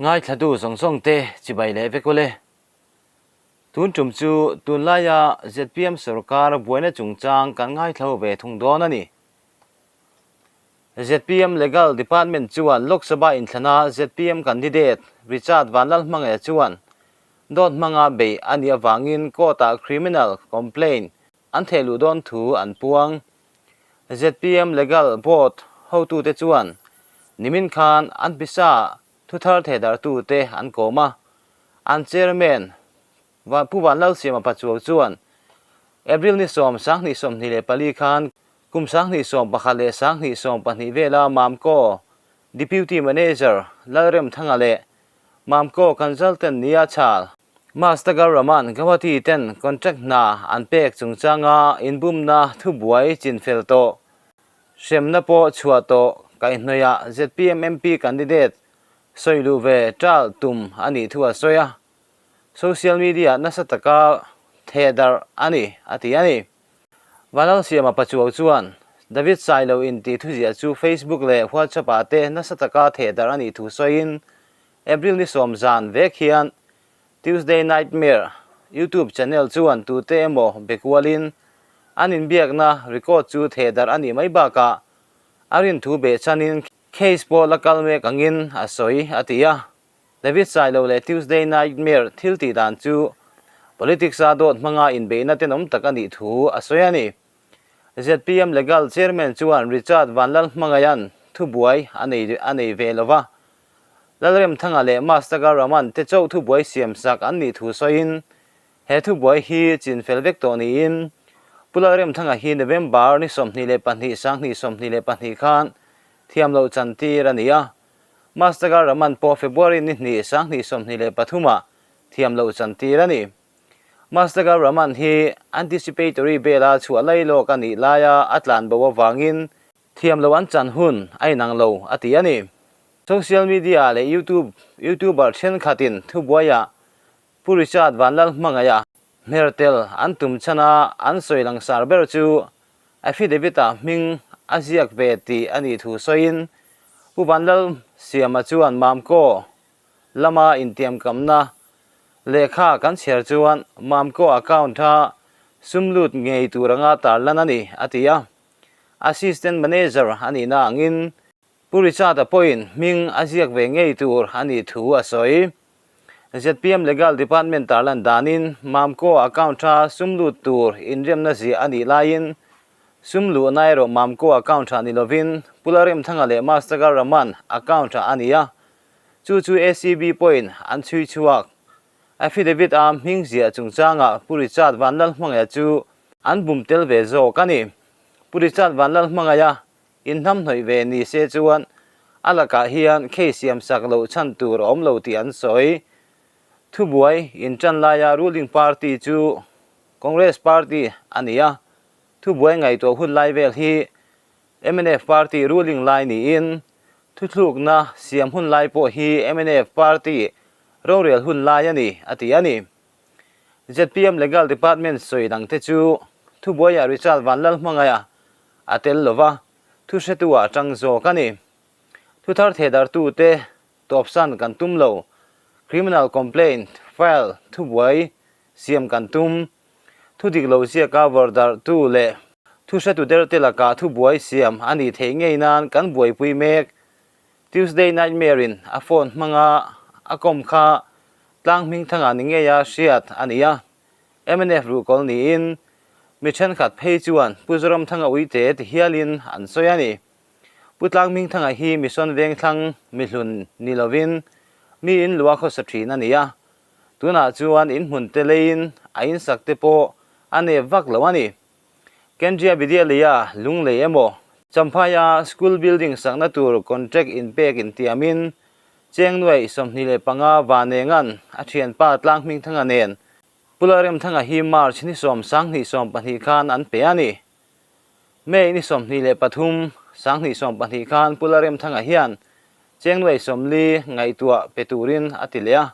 Ngaithlatu zawng zawng te chibai leh vek ule. Tun tum chu tunlaia zpm sorkar buaina chungchang kan ngaithlo ve thung dawn a ni. Zpm Legal Department chuan Lok Sabha inthlana zpm candidate Richard Vanlalhmangaia chuan dawt hmanga beih a nih avangin court-ah criminal complaint an theh luh dawn thu an puang. Zpm Legal Board hotute chuan nimin khan an pisa thuthar thehdarhtute an kawm a, an chairman Pu Vanlalsiama Pachuau chuan April ni sawm sanghnih 24 khan kum sanghnih sawm pakhat leh sanghnih sawm pahnih vela Mamco Deputy Manager Lalremthanga leh Mamco Consultant nia chhal Mastagar Raman Guwahati ten contract hna an pek chungchanga inbumna thubuai chinfel tawh hremna pawh chhuah tawh kaihhnawihah zpm MP candidate sawi luh ve ṭal tum a nih thu a sawi a, social media nasa taka thehdarh a ni a ti a ni. Vanlalsiama Pachuau chuan David Sailo intih thuziah chu Facebook leh WhatsApp ah te nasa taka thehdarh a nih thu sawiin April ni sawm zan vek hian Tuesday Nightmare YouTube channel chuan tute emaw be kualin an inbiakna record chu thehdarh a nih mai bakah a rinthu behchhanin case pawh la kal mek angin a sawi a ti a. David Sailo leh Tuesday Nightmare thil tih dan chu politics-a dawt hmanga inbeihna tenawm tak a nih thu a sawi a ni. Zpm Legal Chairman chuan Richard Vanlalhmangaia'n thubuai a nei a nei ve lo va, Lalremthanga leh Mastagar Raman te chauh thubuai siamsak an nih thu sawiin, he thubuai hi chinfel vek tawh niin Pu Lalremthanga hi November ni 22 2022 khan thiam loh chantir a ni a, Mastagar Raman pawh February ni hnih 2023 ah thiam loh chantir a ni. Mastagar Raman hi anticipatory bail-a chhuah lai lawk a nih laia a tlan bo avangin Thiam lo an chan hun a inang lo a ti a ni. Social media leh YouTube YouTuber thenkhatin thubuaiah Pu Richard Vanlalhmangaia hmer tel an tum chhan a an sawi langsar ber chu affidavit-ah hming a ziak ve tih a nih thu sawiin Pu Vanlalsiama chuan Mamco lama intiamkamna lehkha kan chhiar chuan Mamco account-a sum lut ngei tur anga tarlan a ni a ti a. Assistant Manager a nihna angin Pu Richard-a pawhin hming a ziak ve ngei tur a nih thu a sawi. Zpm Legal Department tarlan danin Mamco account-a sum lut tur inremna ziah a nih laiin sum luhna erawh Mamco account-ah ni lovin Pu Lalremthanga leh Mastagar Raman account-ah a ni a, chu chu ACB pawhin an chhui chhuak. Affidavit-a hming ziah chungchangah Pu Richard Vanlalhmangaia chu an bum tel ve zawk a ni. Pu Richard Vanlalhmangaia inhnamhnawih ve ni se chuan a lakah hian case siam sak loh chhan tur a awm lo tih an sawi. Thubuai intan laia ruling party chu Congress party a ni a, thubuai ngaihtuah hun lai vel hi mnf party ruling lai niin thuthlukna siam hun lai pawh hi mnf party rorel hun lai a ni, a ti a ni. Zpm Legal Department sawi dangte chu thubuaiah Richard Vanlalhmangaia a tel lova, thuhretu-ah tang zawk a ni. Thuthar thehdarhtute tawpsan kan tum lo, criminal complaint file thubuai siam kan tum, thudik lo ziaka vawrhdarhtu leh thuhretu derte lakah thubuai siam a nih theih ngei nan kan buaipui mek. Tuesday Nightmare-in a phone hmanga a kawm kha Tlang hmingthanga ni ngeia hriat a ni a, mnf ruhkawl niin mi thenkhat phei chuan Pu Zoramthanga uite ti hialin an sawi a ni. Pu Tlang hmingthanga hi Mission Vengthlang mihlun ni lovin mi in lua khawsa thin a ni a, tunah chuan in hmun te leiin a insak te pawh a nep vak lo a ni. Kendriya Vidyalaya lunglei emaw Champhaia school building sakna tur contract inpek intiamin Chengnuai 25 Vanenga'n a thianpa Tlang Hmingthanga nen Pu Lalremthanga hi March ni sawm sanghnih sawm pahnih khan an pe a ni. May ni 23 sanghnih sawm pahnih khan Pu Lalremthanga hian Chengnuai 40 ngaihtuah pe turin a ti leh a.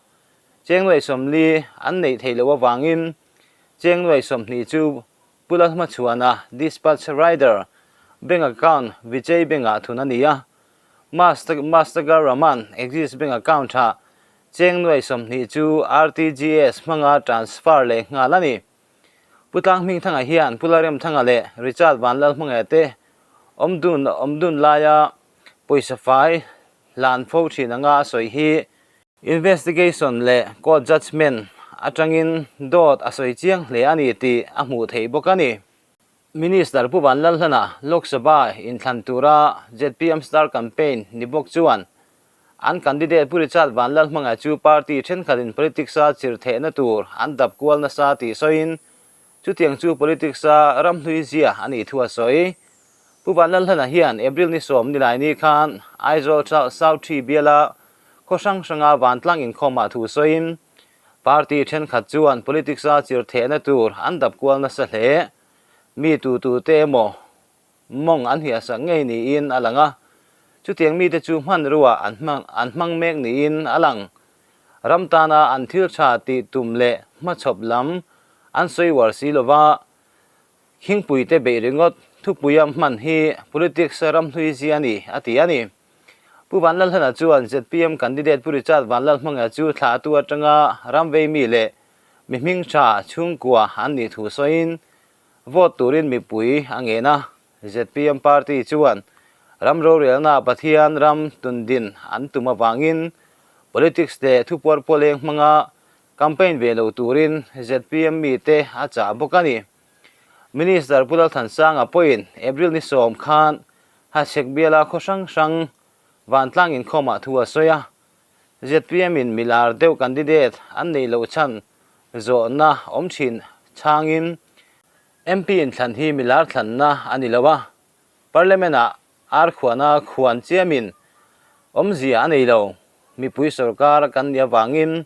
Chengnuai 40 an neih theih loh avangin Chengnuai 20 chu Pu Lalhmachhuana Dispatch Rider Bank Account Vijay Bank-ah thun a ni a. Mastagar Raman Axis Bank Account-ah. Cheng nuai 20 chu RTGS hmanga transfer leh nghal a ni. Pu Tlanghmingthanga hian Pu Lalremthanga leh Richard Vanlalhmangaih te awmdun awmdun laia pawisa fai hlan fo thin anga a sawi hi investigation leh court judgement atangin dawt a sawi chiang hle a ni tih a hmuh theih bawk a ni. Minister Pu Vanlalhlana Lok Sabha inthlan tura zpm star campaign ni bawk chuan an candidate Pu Richard Vanlalhmangaih chu party thenkhatin politics-a chir theihna tur an dap kual nasa tih sawiin chutiang chu politics-a ramhlui zia a nih thu a sawi. Pu Vanlalhlana hian April ni 10 nilaini khan Aizawl South Ṭhi biala khaw hrang hranga vantlang inkhawmah thu sawiin party thenkhat chuan politics-a chir theihna tur an dap kual nasa hle. Mi tu tute emaw mawng an hiahsak ngei niin a lang a, chutiang mite chu hmanrua an hmang an hmang mek niin a lang. Ram tana an thil tha tih tum leh hmachhawp lam an sawi uar si lova, khingpuite beih ringawt thupuia hman hi politics ramhlui zia a ni, a ti a ni. Pu Vanlalhlana chuan zpm candidate Pu Richard Vanlalhmanga chu thlahtu atanga ramvei mi leh mi hming tha chhungkua an nih thu sawiin, Vote turin mipui a ngen a, zpm party chuan ram rorelna Pathian ram tundin an tum avangin politics leh thupuar pawleng hmanga campaign ve lo turin zpm mite a chah bawk a ni. Minister Pu Lalthansanga pawhin April ni 10 khan Hachhek biala khaw hrang hrang vantlang inkhawmah thu a sawi a, zpm in milar deuh candidate an neih loh chhan Zawhna awm thin chhangin MP inthlan hi milar thlanna a ni lo a, Parliament-ah ar khuana khuan chiamin awmzia a nei lo. Mipui sorkar kan nih avangin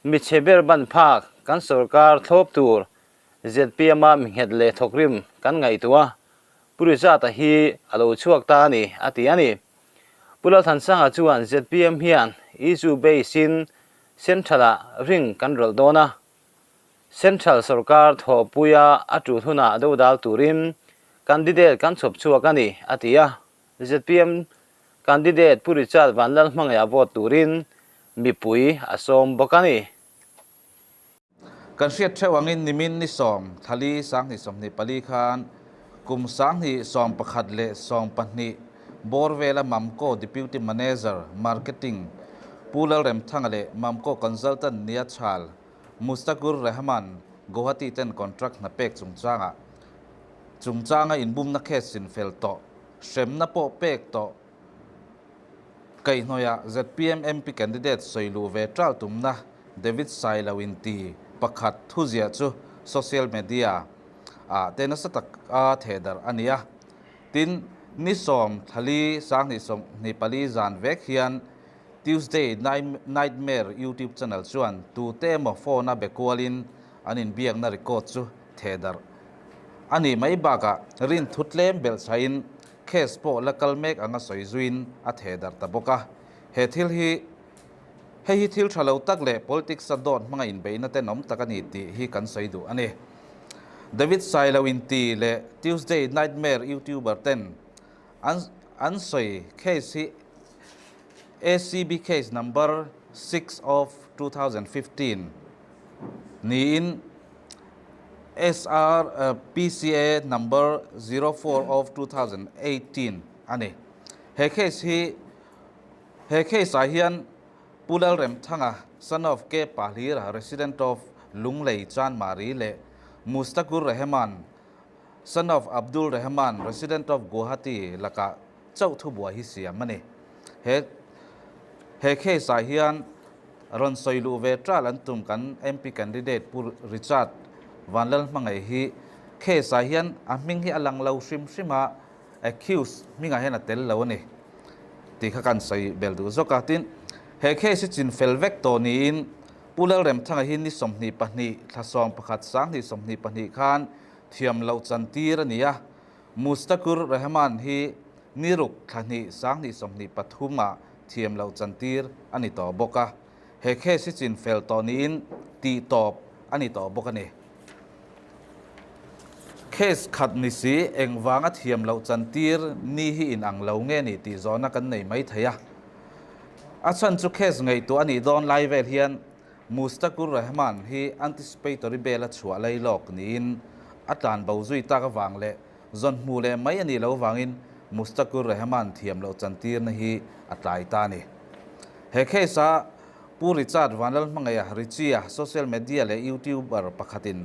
mi chhe ber ban phak kan sorkar thlawp tur zpm-a mi nghet leh thawkrim kan ngaihtuah a, Pu Rizata hi a lo chhuak ta a ni, a ti a ni. Pu Lalthansanga chuan zpm hian issue base-in Central-ah ring kan rawlh dawn a, Central sorkar thawhpuia a tul hunah dodal turin candidate kan chhawp chhuak a ni, a ti a. Zpm candidate Pu Richard Vanlalhmangaih-a vote turin mipui a sawm bawk a ni. Kan hriat theuh angin nimin ni 10 thali 2024 khan kum 2011 leh 12 bawr vela Mamco Deputy Manager, Marketing, Pu Lalremthanga leh Mamco Consultant nia chhal Mustakur Rehman Guwahati ten contract hna pek chungchangah chungchanga inbumna case chinfel tawh hremna pawh pek tawh Kaihhnawihah zpm MP candidate sawi luh ve ṭal tumna David Sailo inti pakhat thuziah chu social media ah te nasa taka thehdarh a ni a. Tin, ni 10 thali 2024 zan vek hian Tuesday Nightmare YouTube channel chuan tute emaw phone-a be kualin an inbiakna record chu thehdarh a nih mai bakah rinthu tlem belhchhahin Case pawh la kal mek anga sawi zuiin a theh darh ta bawk a. He thil hi hei hi thil tha lo tak leh politics a dawt hmanga inbeihna tenawm tak a ni tih hi kan sawi duh a ni. David Sailo inti leh Tuesday Nightmare YouTuber ten an an sawi case hi ACB case number 6 of 2015 niin SR PCA number 04 of 2018 a ni. He case hi he case ah hian Pu Lalremthanga, son of K Pahlira, resident of Lunglei, Chanmari leh Mustakur Rehman, son of Abdul Rehman, resident of Guwahati lakah chauh thubuai hi siam a ni. He he case ah hian rawn sawi luh ve ṭal an tum kan MP candidate Pu Richard Vanlalhmangaih hi case ah hian a hming hi a lang lo hrim hrim a, accused hmingah hian a tel lo a ni tih kha kan sawi bel duh zawk a. Tin, he case hi chin fel vek tawh niin Pu Lalremthanga hi ni 22 thla 11 2022 khan thiam loh chantir a ni a, Mustakur Rehman hi ni ruk thla hnih 2023 ah thiam loh chantir a ni tawh bawk a, he case hi chin fel tawh niin tih tawp a ni tawh bawk a ni. Case khat ni si engvanga thiam loh chantir ni hi inang lo nge ni tih zawhna kan nei mai thei a. A chhan chu case ngaihtuah a nih dawn lai vel hian Mustakur Rahman hi anticipatory bail a chhuah lai lawk niin a tlan bo zui tak avang leh zawn hmu leh mai a nih loh vangin Mustakur Rahman thiam loh chantirna hi a tlai ta a ni. He case a Pu Richard Vanlalhmangaiha Richie-a social media leh YouTuber pakhatin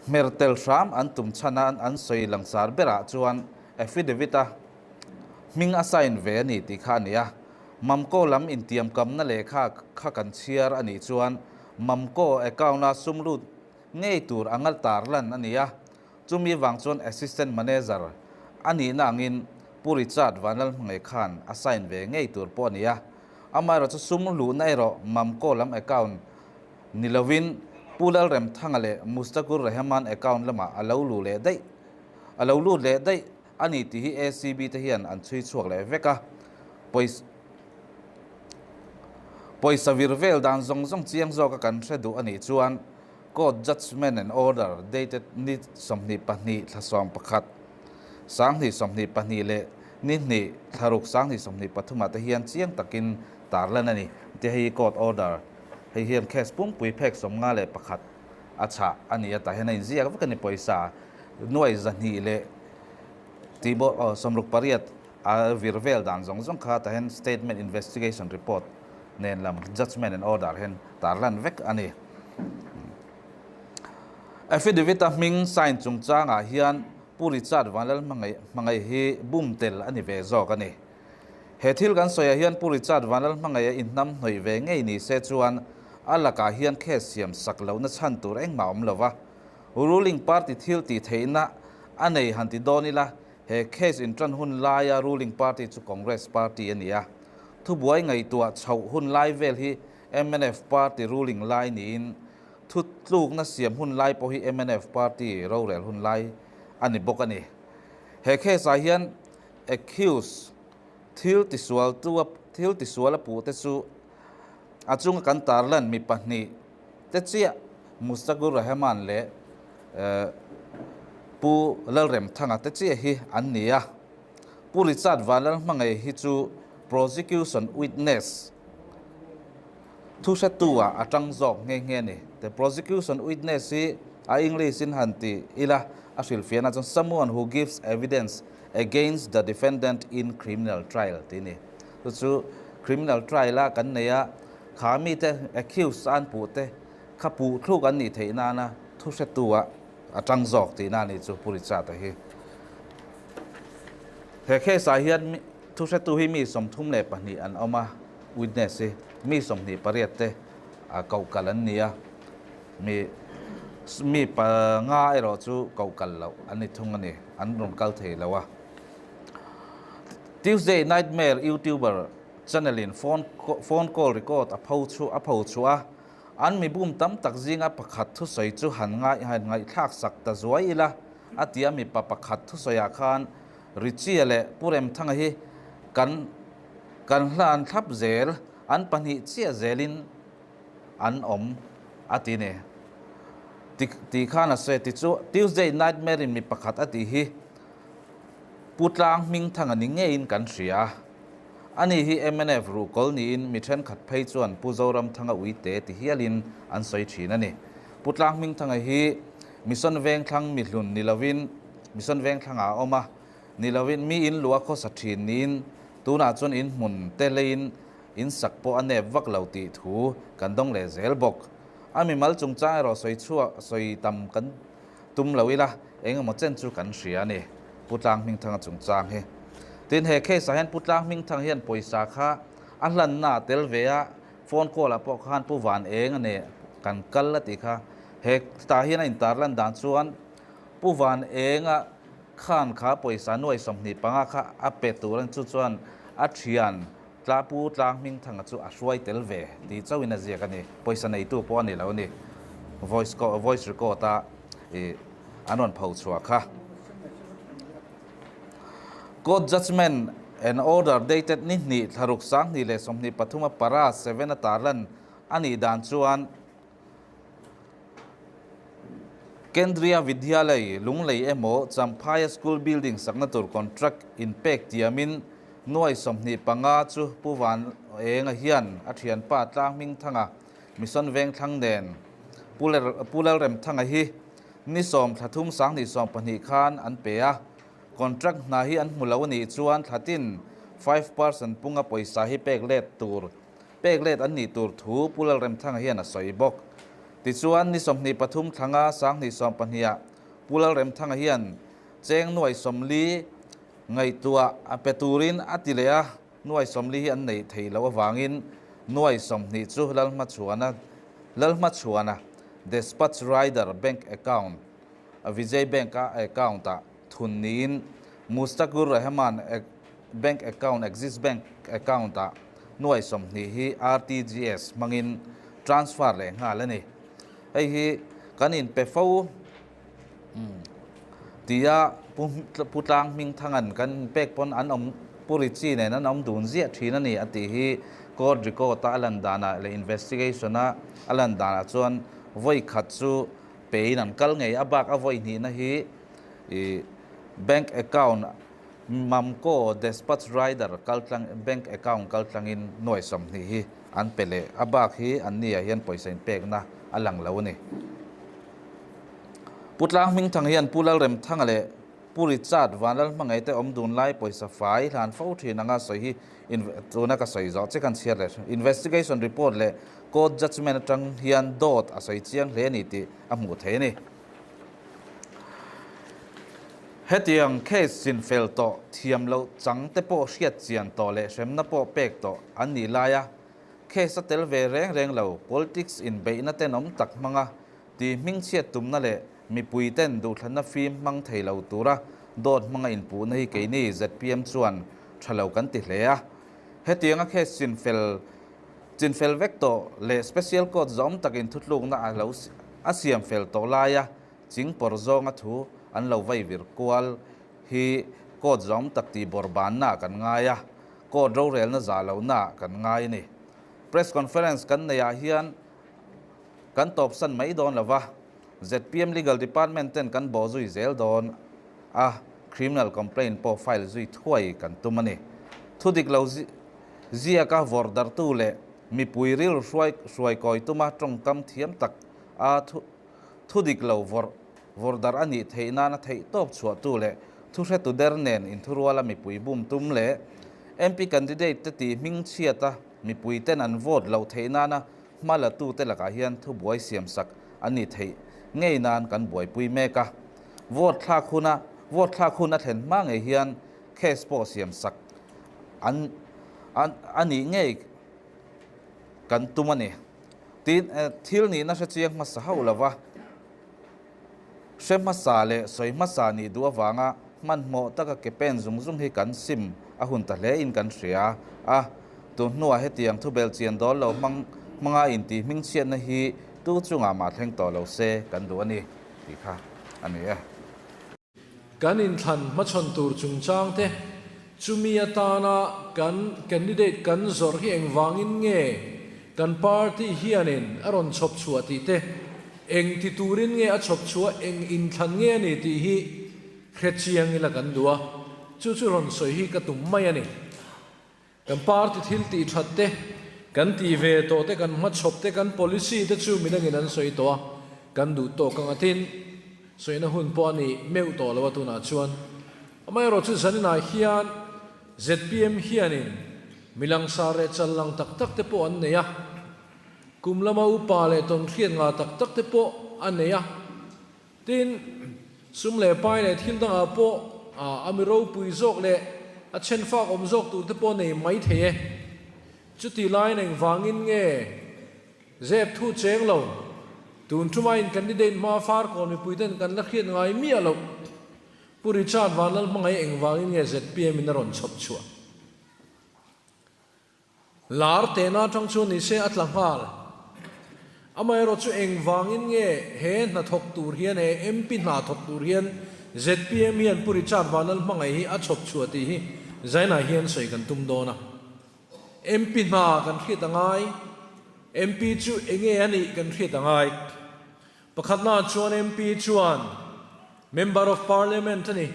hmer tel hram an tum chhan a an sawi langsar berah chuan affidavit a hming a sign ve a ni tih kha a ni a. Mamco lam intiamkamna lehkha kha kan chhiar a nih chuan Mamco account-a sum lut ngei tur anga tarlan a ni a. Chumi vang chuan Assistant Manager a nihna angin Pu Richard Vanlalhmangaih khan a sign ve ngei tur pawh a ni a. Amaherawhchu sum luhna erawh Mamco lam account ni lovin Pu Lalremthanga leh Mustakur Rehman account lamah a lo luh leh daih a lo lut leh daih a ni tih hi ACB te hian an chhui chhuak leh vek a. Pawisa vir vel dan zawng zawng chiang zawka kan hre duh a nih chuan Court Judgement and Order dated ni 22 thla 11, 2022 leh ni hnih thla ruk 2023 ah te hian chiang takin tarlan a ni. Tia hei hi Court Order, hei hian case pumpui phek 51 a chhah a ni a, tah hian a inziak vek a ni pawisa nuai 200 leh tih bawk aw 68 a vir vel dan zawng zawng kha tah hian Statement Investigation Report nen lam Judgement and Order hian tarlan vek a ni. Affidavit-a hming sign chungchangah hian Pu Richard Vanlalhmangaih hi bum tel a ni ve zawk a ni. He thil kan sawiah hian Pu Richard Vanlalhmangaih a inhnam hnawih ve ngei ni se chuan a lakah hian case siam sak lohna chhan tur engmah a awm lo va. Ruling party thil tih theihna a nei han ti dawn ila he case intan hun laia ruling party chu Congress party a ni a. Thubuai ngaihtuah chhoh hun lai vel hi mnf party ruling lai niin thu tlukna siam hun lai pawh hi mnf party rorel hun lai a ni bawk a ni. He case ah hian accused thil tisual tu a thil tisual a puh te chu a chunga kan tarlan mi pahnih te chiah Mustakur Rahman leh Pu Lalremthanga te chiah hi an ni a. Pu Richard Vanlalhmangaih hi chu prosecution witness thu hretu ah a tang zawk nghe nghe a ni. The prosecution witness hi a English in han ti ila a hrilhfiahna chuan someone who gives evidence against the defendant in criminal trial tih a ni. Chu chu criminal trial a kan nei a, kha mite accused a an puh te kha puh thluk an nih theih nana thu hretu ah a tang zawk tihna a nih chu Pu Richard-a hi. He case ah hian thu hretu hi mi 32 an awm a, witness hi mi 28 te a koh kal an ni a, mi mi panga erawh chu koh kal loh an ni thung a ni, an rawn kal thei lo a. Tuesday Nightmare YouTuber channel in phone phone call record a pho chu a pho chhuah a, An mibum tam tak zinga pakhat thusawi chu han ngai han ngaihthlak sak ta zuai ila a ti a, mipa pakhat thusawiah khan Richie leh Pu Remthanga hi kan kan hlan thlap zel, an pahnih chiah zelin an awm a ti ni. Ti ti khan a sawi a ti chu Tuesday Nightmare in mi pakhat a tih hi Pu Tlang Hmingthanga ni ngeiin kan hria. Ani hi mnf ruhkawl niin mi thenkhat phei chuan Pu Zoramthanga uite ti hialin an sawi thin a ni. Pu Tlanghmingthanga hi Mission Vengthlang mihlun ni lovin Mission Vengthlangah a awm a, ni lovin mi in luh a khawsa thin niin tunah chuan in hmun te leiin in sak pawh a nep vak lo tih thu kan dawng leh zel bawk. A mimal chungchang erawh sawi chhuak sawi tam kan Tum lo ila, eng emaw chen chu kan hria a ni, Pu Tlanghmingthanga chungchang hi. Tin, he case ah hian Pu Tlanghmingthanga hian pawisa kha a hlanna a tel ve a, phone call ah pawh khan Pu Van Eng a ne kan kal a tih kha. He tah hian a intarlan dan chuan Pu Van Enga khan kha pawisa nuai 25 kha a pe tur a ni, chu chuan a thian Tla Pu Tlanghmingthanga chu a hruai tel ve tih chauhin a ziak a ni. Pawisa neitu pawh a ni lo a ni. Voice voice record a ih an rawn pho chhuah kha. Court judgement and order dated ni hnih thlaruk 2023 a para 7 a tarlan a nih dan chuan Kendriya Vidyalay Lunglei emaw Champhaia School building sakna tur contract inpek tiamin. Nuai 25 chu Pu Van Enga hian a thianpa Tlanghmingthanga Mission Vengthlang nen Pu Lalremthanga hi ni sawm thla thum 2012 khan an pe a. Contract hna hi an hmu lo a nih chuan thla tin 5% punga pawisa hi pek let tur pek let an nih tur thu Pu Lalremthanga hian a sawi bawk. Tichuan ni 23 thlanga 2012 ah Pu Lalremthanga hian cheng nuai 40 ngaihtuah a pe turin a ti leh a, nuai 40 hi an neih theih loh avangin nuai 20 chu Lalhmachhuana Lalhmachhuana Despatch Rider Bank Account Vijay Bank a account ah thun niin Mustakur Rahman Bank Account Axis Bank Account ah nuai 20 hi RTGS hmangin transfer leh nghal a ni. Hei hi kan inpe fo tia Pu Tlang Hmingthanga'n kan inpek pawn an awm Pu Richie nen an awm dun ziah thin a ni a tih hi court record a a lan danah leh investigation a a lan danah chuan vawi khat chu pein an kal ngei a bak a vawi hnihna hi ih bank account Mamco Despatch Rider kal tlang bank account kal tlangin nuai 20 hi an pe leh a bak hi an ni ah hian pawisa inpekna a lang lo a ni. Pu Tlang Hmingthang hian Pu Lalremthanga leh Pu Richard Vanlalhmangaih te awm dun lai pawisa fai hlan fo thin anga sawi hi tuna ka sawi zawh che kan chhiar leh investigation report leh court judgement atang hian dawt a sawi chiang hle a ni tih a hmuh theih a ni. Hetiang case chinfel tawh thiam loh chang te pawh hriat chian tawh leh hremna pawh pek tawh an nih laia case a tel ve reng reng lo politics inbeihna tenawm tak hmanga Ti hmingchhiat tumna leh mipui ten duhthlanna fim hmang thei lo tura dawt hmanga inpuhna hi keini zpm chuan tha lo kan ti hle a. Hetianga case chinfel chinfel vek tawh leh Special Court zawm takin thutlukna a lo a siam fel tawh laia ching pawr zawnga thu an lo vai vir kual hi Court zawm tak tih bawrhbanna kan ngai a, Court rorelna zah lohna kan ngai a ni. Press Conference kan neihah hian Kan tawpsan mai dawn lo va, zpm Legal Department ten kan bawh zui zel dawn a, criminal complaint pawh file zui thuai kan tum a ni. Thudik lo ziaka vawrh darhtu leh mipui rilru hruai hruaikawi tuma tawngkam thiam tak a thudik lo vawrh vawrh darh a nih theih nana theih tawp chhuahtu leh thuhretu der nen inthuruala mipui bum tum leh MP candidate te tih hmingchhiata mipui ten an vote loh theih nana Hma latute lakah hian thubuai siamsak an nih theih ngei nan kan buaipui mek a. Vote thlak huna vote thlak hun a thlen hma ngei hian case pawh siamsak an a nih ngei kan tum a ni. Tin, thil nihna hre chiang hmasa hauh lova hre hmasa leh sawi hmasa nih duh avanga hmanhmawh taka ke pen zung zung hi kan sim a hun ta hle in kan hria a. Tun hnuah hetiang thubel chian dawl lo hmang hmanga intih hmingchhiatna hi tu chungah mah thleng tawh lo se kan duh a ni tih kha a ni e. Kan inthlan hmachhawn tur chungchang te chumi atana kan candidate kan zawrh hi engvangin nge kan party hianin a rawn chhawp chhuah tih te, eng ti turin nge a chhawp chhuah, eng inthlan nge a ni tih hi hrechiang ila kan duh a, chu chu rawn sawi hi ka tum mai a ni. Kan party thil tih that te, kan tih ve tawh te, kan hmachhawp te, kan policy te chu midangin an sawi tawh a, kan duh tawk anga tin sawina hun pawh a ni meuh tawh lo a tunah chuan. Amaherawh chu zaninah hian zpm hianin mi langsar leh chal lang tak tak te pawh an nei a, kum lama upa leh tawnhriat ngah tak tak te pawh a nei a, Tin, sum leh pai leh thil dangah pawh a mi ropui zawk leh a chhenfak awm zawk tur te pawh nei mai thei e. Chuti laiin engvangin nge zep thu cheng lo, tun ṭumain candidate hma Farkawn mipuiten kan la hriat ngai miah loh. Pu Richard Vanlalhmangaih engvangin nge zpm in a rawn chhawp chhuah? Lar tehna atang chuan ni se a tla nghal. Amaherawh chu engvangin nge he hna thawk tur hian, he MP hna thawk tur hian zpm hian Pu Richard Vanlalhmangaih hi a chhawp chhuah tih hi Zainah hian sawi kan tum dawn a. MP hna kan hriat a ngai, MP chu enge a nih kan hriat a ngai. Pakhatnaah chuan MP chuan Member of Parliament a ni.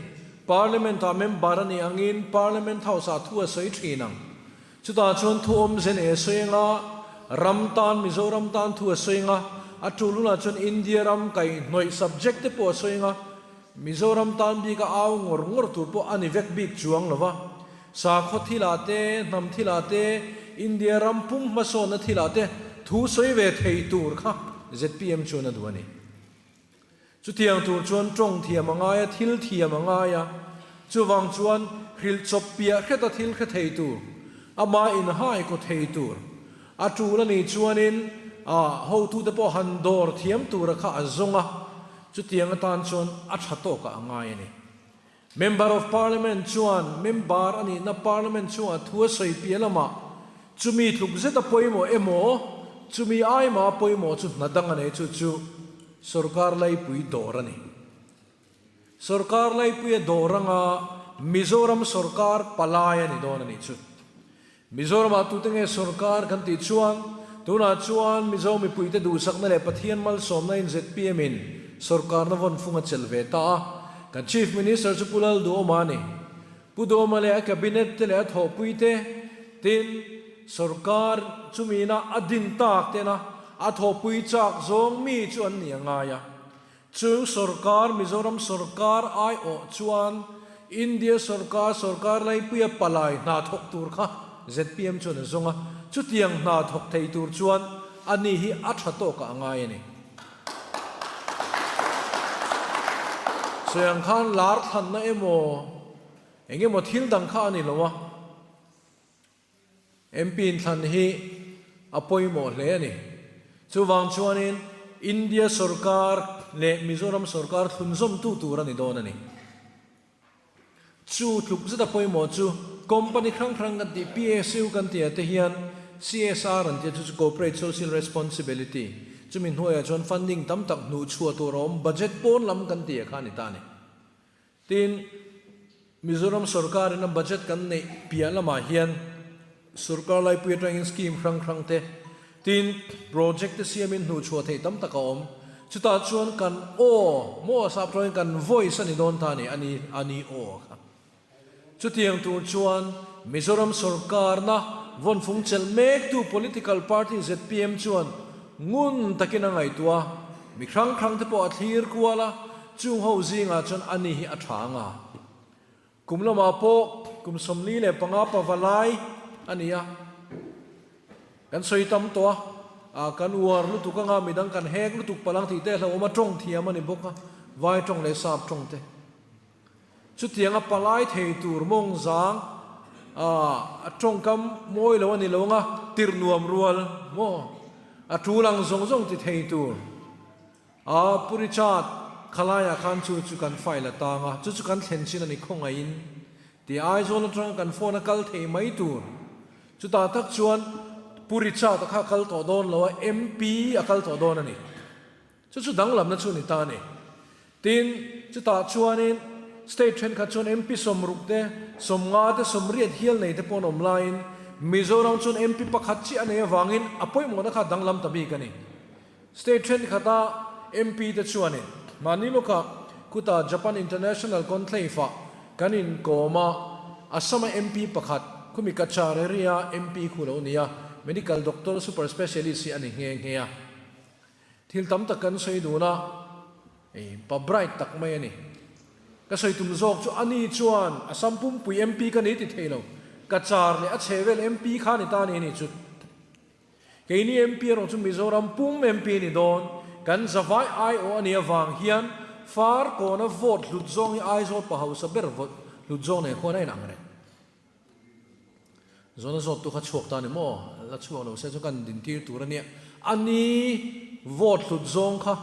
Parliament-ah member a nih angin Parliament House-ah thu a sawi thin ang. Chutah chuan thu awmze nei a sawi anga, ram tan, Mizoram tan thu a sawi anga, a tul hunah chuan India ram kaihhnawih subject te pawh a sawi anga, Mizoram tan bika au ngawr ngawr tur pawh a ni vek bik chuang lo va. Sakhaw thilah te, hnam thilah te, India ram pum hmasawnna thilah te thu sawi ve thei tur kha zpm chuan a duh a ni. Chutiang tur chuan tawng thiam a ngai a, thil thiam a ngai a, chuvang chuan hrilh chawp piah hreta thil hre thei tur, ama inhai kaw thei tur, a tul a nih chuanin a hotute pawh han dawr thiam tura kha a zawng a, chutiang atan chuan a tha tawkah a ngai a ni. Member of Parliament chuan member a nihna Parliament chungah thu a sawi piah lamah chumi tluk zeta pawimawh emaw, chumi aima pawimawh chu hna dang a nei chu chu Sorkar Laipui dawr a ni. Sorkar Laipuia dawr anga Mizoram sorkar palai a ni dawn a nih chu. Mizoramah tute nge sorkar kan tih chuan tunah chuan Mizo mipuite duhsakna leh Pathian malsawmna in zpm in sorkarna vawn fung a chelh ve ta a, kan Chief Minister chu Pu Lalduhawma a ni. Pu Duhawma leh a Cabinet te leh a thawhpui te tin sorkar chumina a din tak tena a thawhpui chak zawng mi chu an ni a ngai a. Chung sorkar, Mizoram sorkar aiawh chuan India sorkar, sorkar laipuia palai hna thawk tur kha zpm chuan a zawng a, chutiang hna thawk thei tur chuan ani hi a tha tawkah a ngai a ni. Sawi ang khan lar thlanna emaw eng emaw thil dang kha a ni lo a. MP inthlan hi a pawimawh hle a ni. Chuvang chuanin India sorkar leh Mizoram sorkar thlunzawmtu tur a ni dawn a ni. Chu tluk zeta pawimawh chu company hrang hrang kan tih PSU kan tih ah te hian CSR an tih a chu chu Corporate Social Responsibility chumi hnuaiah chuan funding tam tak hnuhchhuah tur a awm budget pawn lam kan tih ah kha a ni ta a ni. Tin, Mizoram sorkarin a budget kan neih piah lamah hian sorkar laipui atangin scheme hrang hrang te, tin, project te siamin hnuhchhuah theih tam tak a awm. Chutah chuan kan aw, maw sap tawngin kan voice a ni dawn ta a ni, a ni, a ni aw kha. Chutiang tur chuan Mizoram sorkarna vawnfung chelh mektu political party zpm chuan ngun takin a ngaihtuah a, mi hrang hrang te pawh a thlir kual a, Chung ho zingah chuan ani hi a tha anga. Kum lamah pawh kum 45 pava lai a ni a. Kan sawi tam tawh a, ah kan uar lutuk anga midang kan hek lutuk palang tih te hlauhawm a tawng thiam a ni bawk a, vai tawng leh sap tawng te. Chutianga palai thei tur mawng zang ah a tawngkam mawi lo a ni lo anga tirh nuam rual maw a tul ang zawng zawng ti thei tur. A, Pu Richard, khalaiah khan chu chu kan file a tang a, chu chu kan thlen chin a ni khawngaihin tih Aizawl atanga kan phone a kal thei mai tur. Chutah tak chuan Pu Richard a kha kal tawh dawn lo a, MP a kal tawh dawn a ni. Chu chu danglamna chu a ni ta a ni. Tin, chutah chuanin state thenkhat chuan MP 60 te, 50 te, 80 hial nei te pawh an awm laiin Mizoram chuan MP pakhat chiah a nei avangin a pawimawhna kha danglam ta bik a ni. State thenkhatah MP te chuanin mahni lawkah kuta Japan International Conclave-ah kan inkawm a, Assam-a MP pakhat khumi Cachar area MP khu lo nia, Medical Doctor Super Specialist hi a ni nghe nghe a. Thil tam tak kan sawi dun a, ei pa bright tak mai a ni. Ka sawi tum zawk chu ani chuan Assam pumpui MP ka ni ti thei lo, Cachar leh a chhevel MP kha ni ta a ni a ni chu. Keini MP erawh chu Mizoram pum MP ni dawn, kan zavai aiawh a nih avang hian far kawna vote hlut zawng hi Aizawl pa hausa ber vote hlut zawng nen khuan a inang reng. Zawhna zawttu kha chhuak ta ni maw? La chhuak lo se chu kan dintir tur a nia. A ni vote hlut zawng kha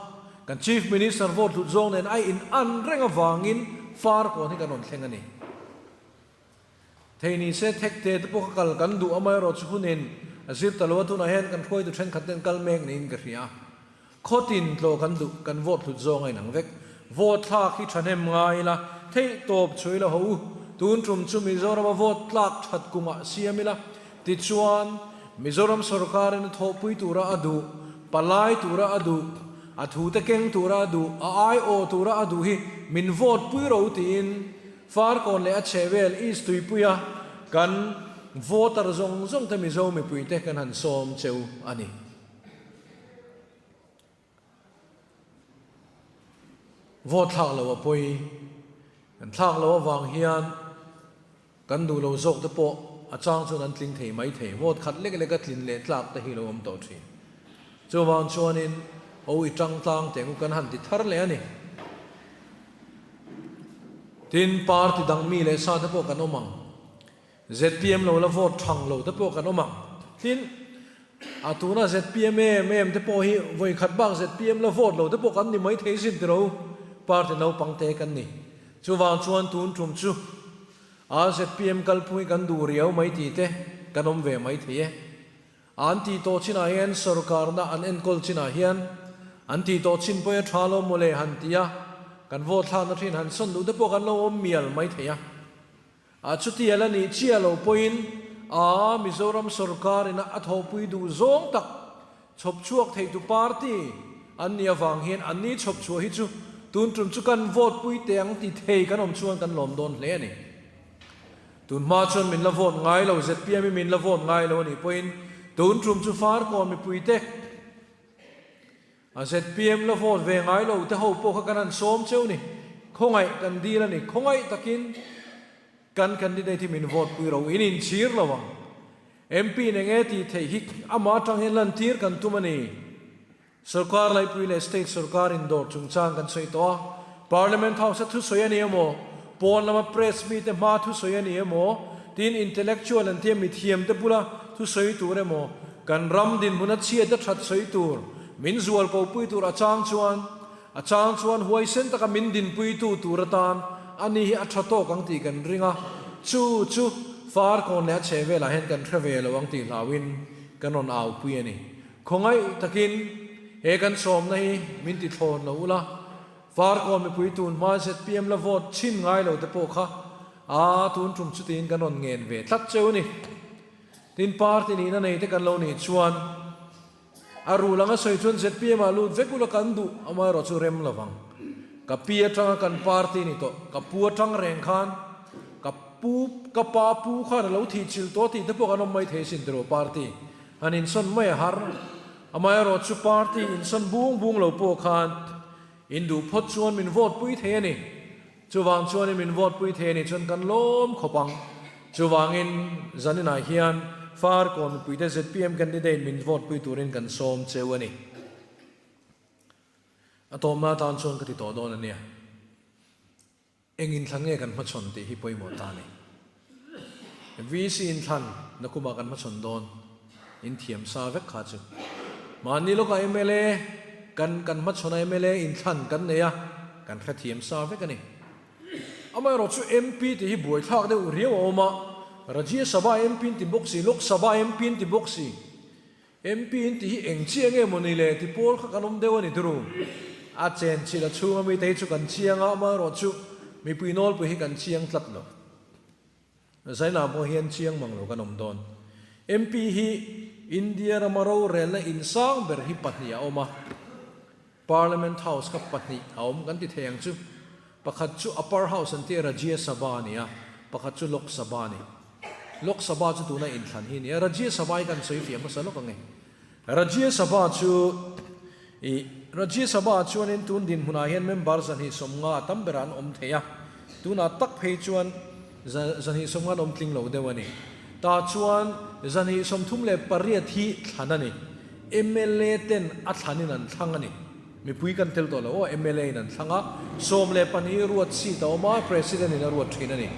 kan Chief Minister vote hlut zawng nen a inan reng avangin far kawn hi kan rawn thleng a ni. Thei ni se thek te te pawh ka kal kan duh amaherawh chu hunin a zir ta lo a, tunah hian kan hruaitu thenkhat ten kal mek niin ka hria. Khawtin tlawh kan duh, kan vote hlut zawng a inang vek. Vote thlak hi thahnem ngai ila, theih tawp chhui la ho u. Tun tum chu Mizorama vote tlak that kumah siam ila, tichuan Mizoram sorkarin a thawhpui tura a duh, palai tura a duh, a thute keng tura a duh, a aiawh tura a duh hi min vote pui ro tiin. Farkawn leh a chhehvel East Tuipuia kan voter zawng zawng te Mizo mipuite kan han sawm cheu a ni. Vote thlak lo a pawi. Kan thlak lo avang hian kan duh lo zawk te pawh a chang chuan an tling thei mai thei. Vote khat lek leka tlin leh tlak te hi lo awm tawh thin. Chuvang chuanin o i tang tlang teh ngu kan han ti thar leh a ni. Tin, party dang mi leh sa te pawh kan awm ang. Zpm lo la vote thang lo te pawh kan awm ang. Tin, a tuna zpm em em te pawh hi vawi khat bak zpm la vote lo te pawh kan ni mai thei sin tiro, party naupang te kan ni. Chuvang chuan tun tum chu a zpm kalphung hi kan duh riau mai tih te kan awm ve mai thei e. An tih tawh chinah hian sorkarna an enkawl chinah hian an tih tawh chin pawh hi a tha lo mawle han ti a, kan vote thlakna thin han sawn duh te pawh kan lo awm mial mai thei a. A chutial a nih chiah lo pawhin a Mizoram sorkar ina a thawhpui duh zawng tak chhawp chhuak theitu party an nih avang hian anni chhawp chhuah hi chu tun tum chu kan vote pui teh ang ti thei kan awm chuan kan lawm dawn hle a ni. Tun hma chuan min la vote ngai lo, zpm hi min la vote ngai lo a nih pawhin tun tum chu Farkawn mipuite a zpm la vote ve ngai lo te ho pawh kha kan han sawm cheu ni. Khawngaih kan dil a ni. Khawngaih takin kan candidate hi min vote pui ro in inchhir lo ang. MP in enge tih theih hi amah atang hian lantir kan tum a ni. Sorkar laipui leh state sorkar indawr chungchang kan sawi tawh a, Parliament House-a thusawi a ni emaw, pawn lama press mite hmaa thusawi a ni emaw, tin intellectual an tia mithiamte bula thusawi tur emaw, kan ram dinhmuna chhiat a that sawi tur, min zual kopui tur a chang chuan, a chang chuan huaisen taka min dinpuitu tur atan a ni hi a tha tawk ang tih kan ring a, chu chu Farkawn leh a chhehvelah hian kan hre ve lo ang tih hlauhin kan rawn aupui a ni. Khawngaih takin he kan sawmna hi min ti thlawn lo ula, Farkawn mipui tun hma zpm la vote chhin ngai lo te pawh kha a tun tum chutiin kan rawn ngen ve tlat cheu a ni. Tin, party nihna nei te kan lo nih chuan a rul anga sawi chuan zpm ah lut vek ula kan duh amaherawh chu rem lovang. Ka pi atanga kan party ni tawh, ka pu atang reng khan ka pu ka pa pu khan a lo thih chilh tawh tih te pawh kan awm mai thei sin tiraw party. An insawn mai a har. Amaherawh chu party insawn bung bung lo pawh khan in duh phawt chuan min vote pui thei a ni. Chuvang chuanin min vote pui thei a nih chuan kan lawm khawp ang. Chuvangin zaninah hian Farkawn mipuite zpm candidate min vote pui turin kan sawm cheu a ni. A tawmna atan chuan ka ti tawh dawn a nia. Eng inthlan nge kan hmachhawn tih hi pawimawh ta a ni. VC inthlan nakumah kan hmachhawn dawn in thiam sa vek kha chu. Mahni lawkah mla kan kan hmachhawn a mla inthlan kan nei a, kan hrethiam sa vek a ni. Amaherawh chu MP tih hi buaithlak deuh riau a awm a, Rajya Sabha MP in ti bawk si, Lok Sabha MP in ti bawk si. MP in ti hi eng chiah nge maw ni le ti pawl kha kan awm deuh a ni turu. A chen chilh a chhunga mite hi chu kan chiang a, amaherawhchu mipui nawlpui hi kan chiang tlat lo. Zainah pawh hian chiang mang lo kan awm dawn. MP hi India rama rorelna insang ber hi pahnih a awm a, Parliament House kha pahnih a awm kan ti thei ang chu. Pakhat chu Upper House an tia Rajya Sabha a ni a, pakhat chu Lok Sabha a ni. Lok Sabha chu tuna inthlan hi a ni a, Rajya Sabha hi kan sawi fiah hmasa lawk ang e. Rajya Sabha chu ih Rajya Sabha ah chuanin tun dinhmunah hian member 250 a tam berah an awm thei a, tunah tak phei chuan 250 an awm tling lo deuh a ni. Tah chuan 238 hi thlan a ni. Mla ten a thlanin an thlang a ni. Mipui kan tel tawh lo aw, mla in an thlang a, 12 ruat seat a awm a, President in a ruat thin a ni.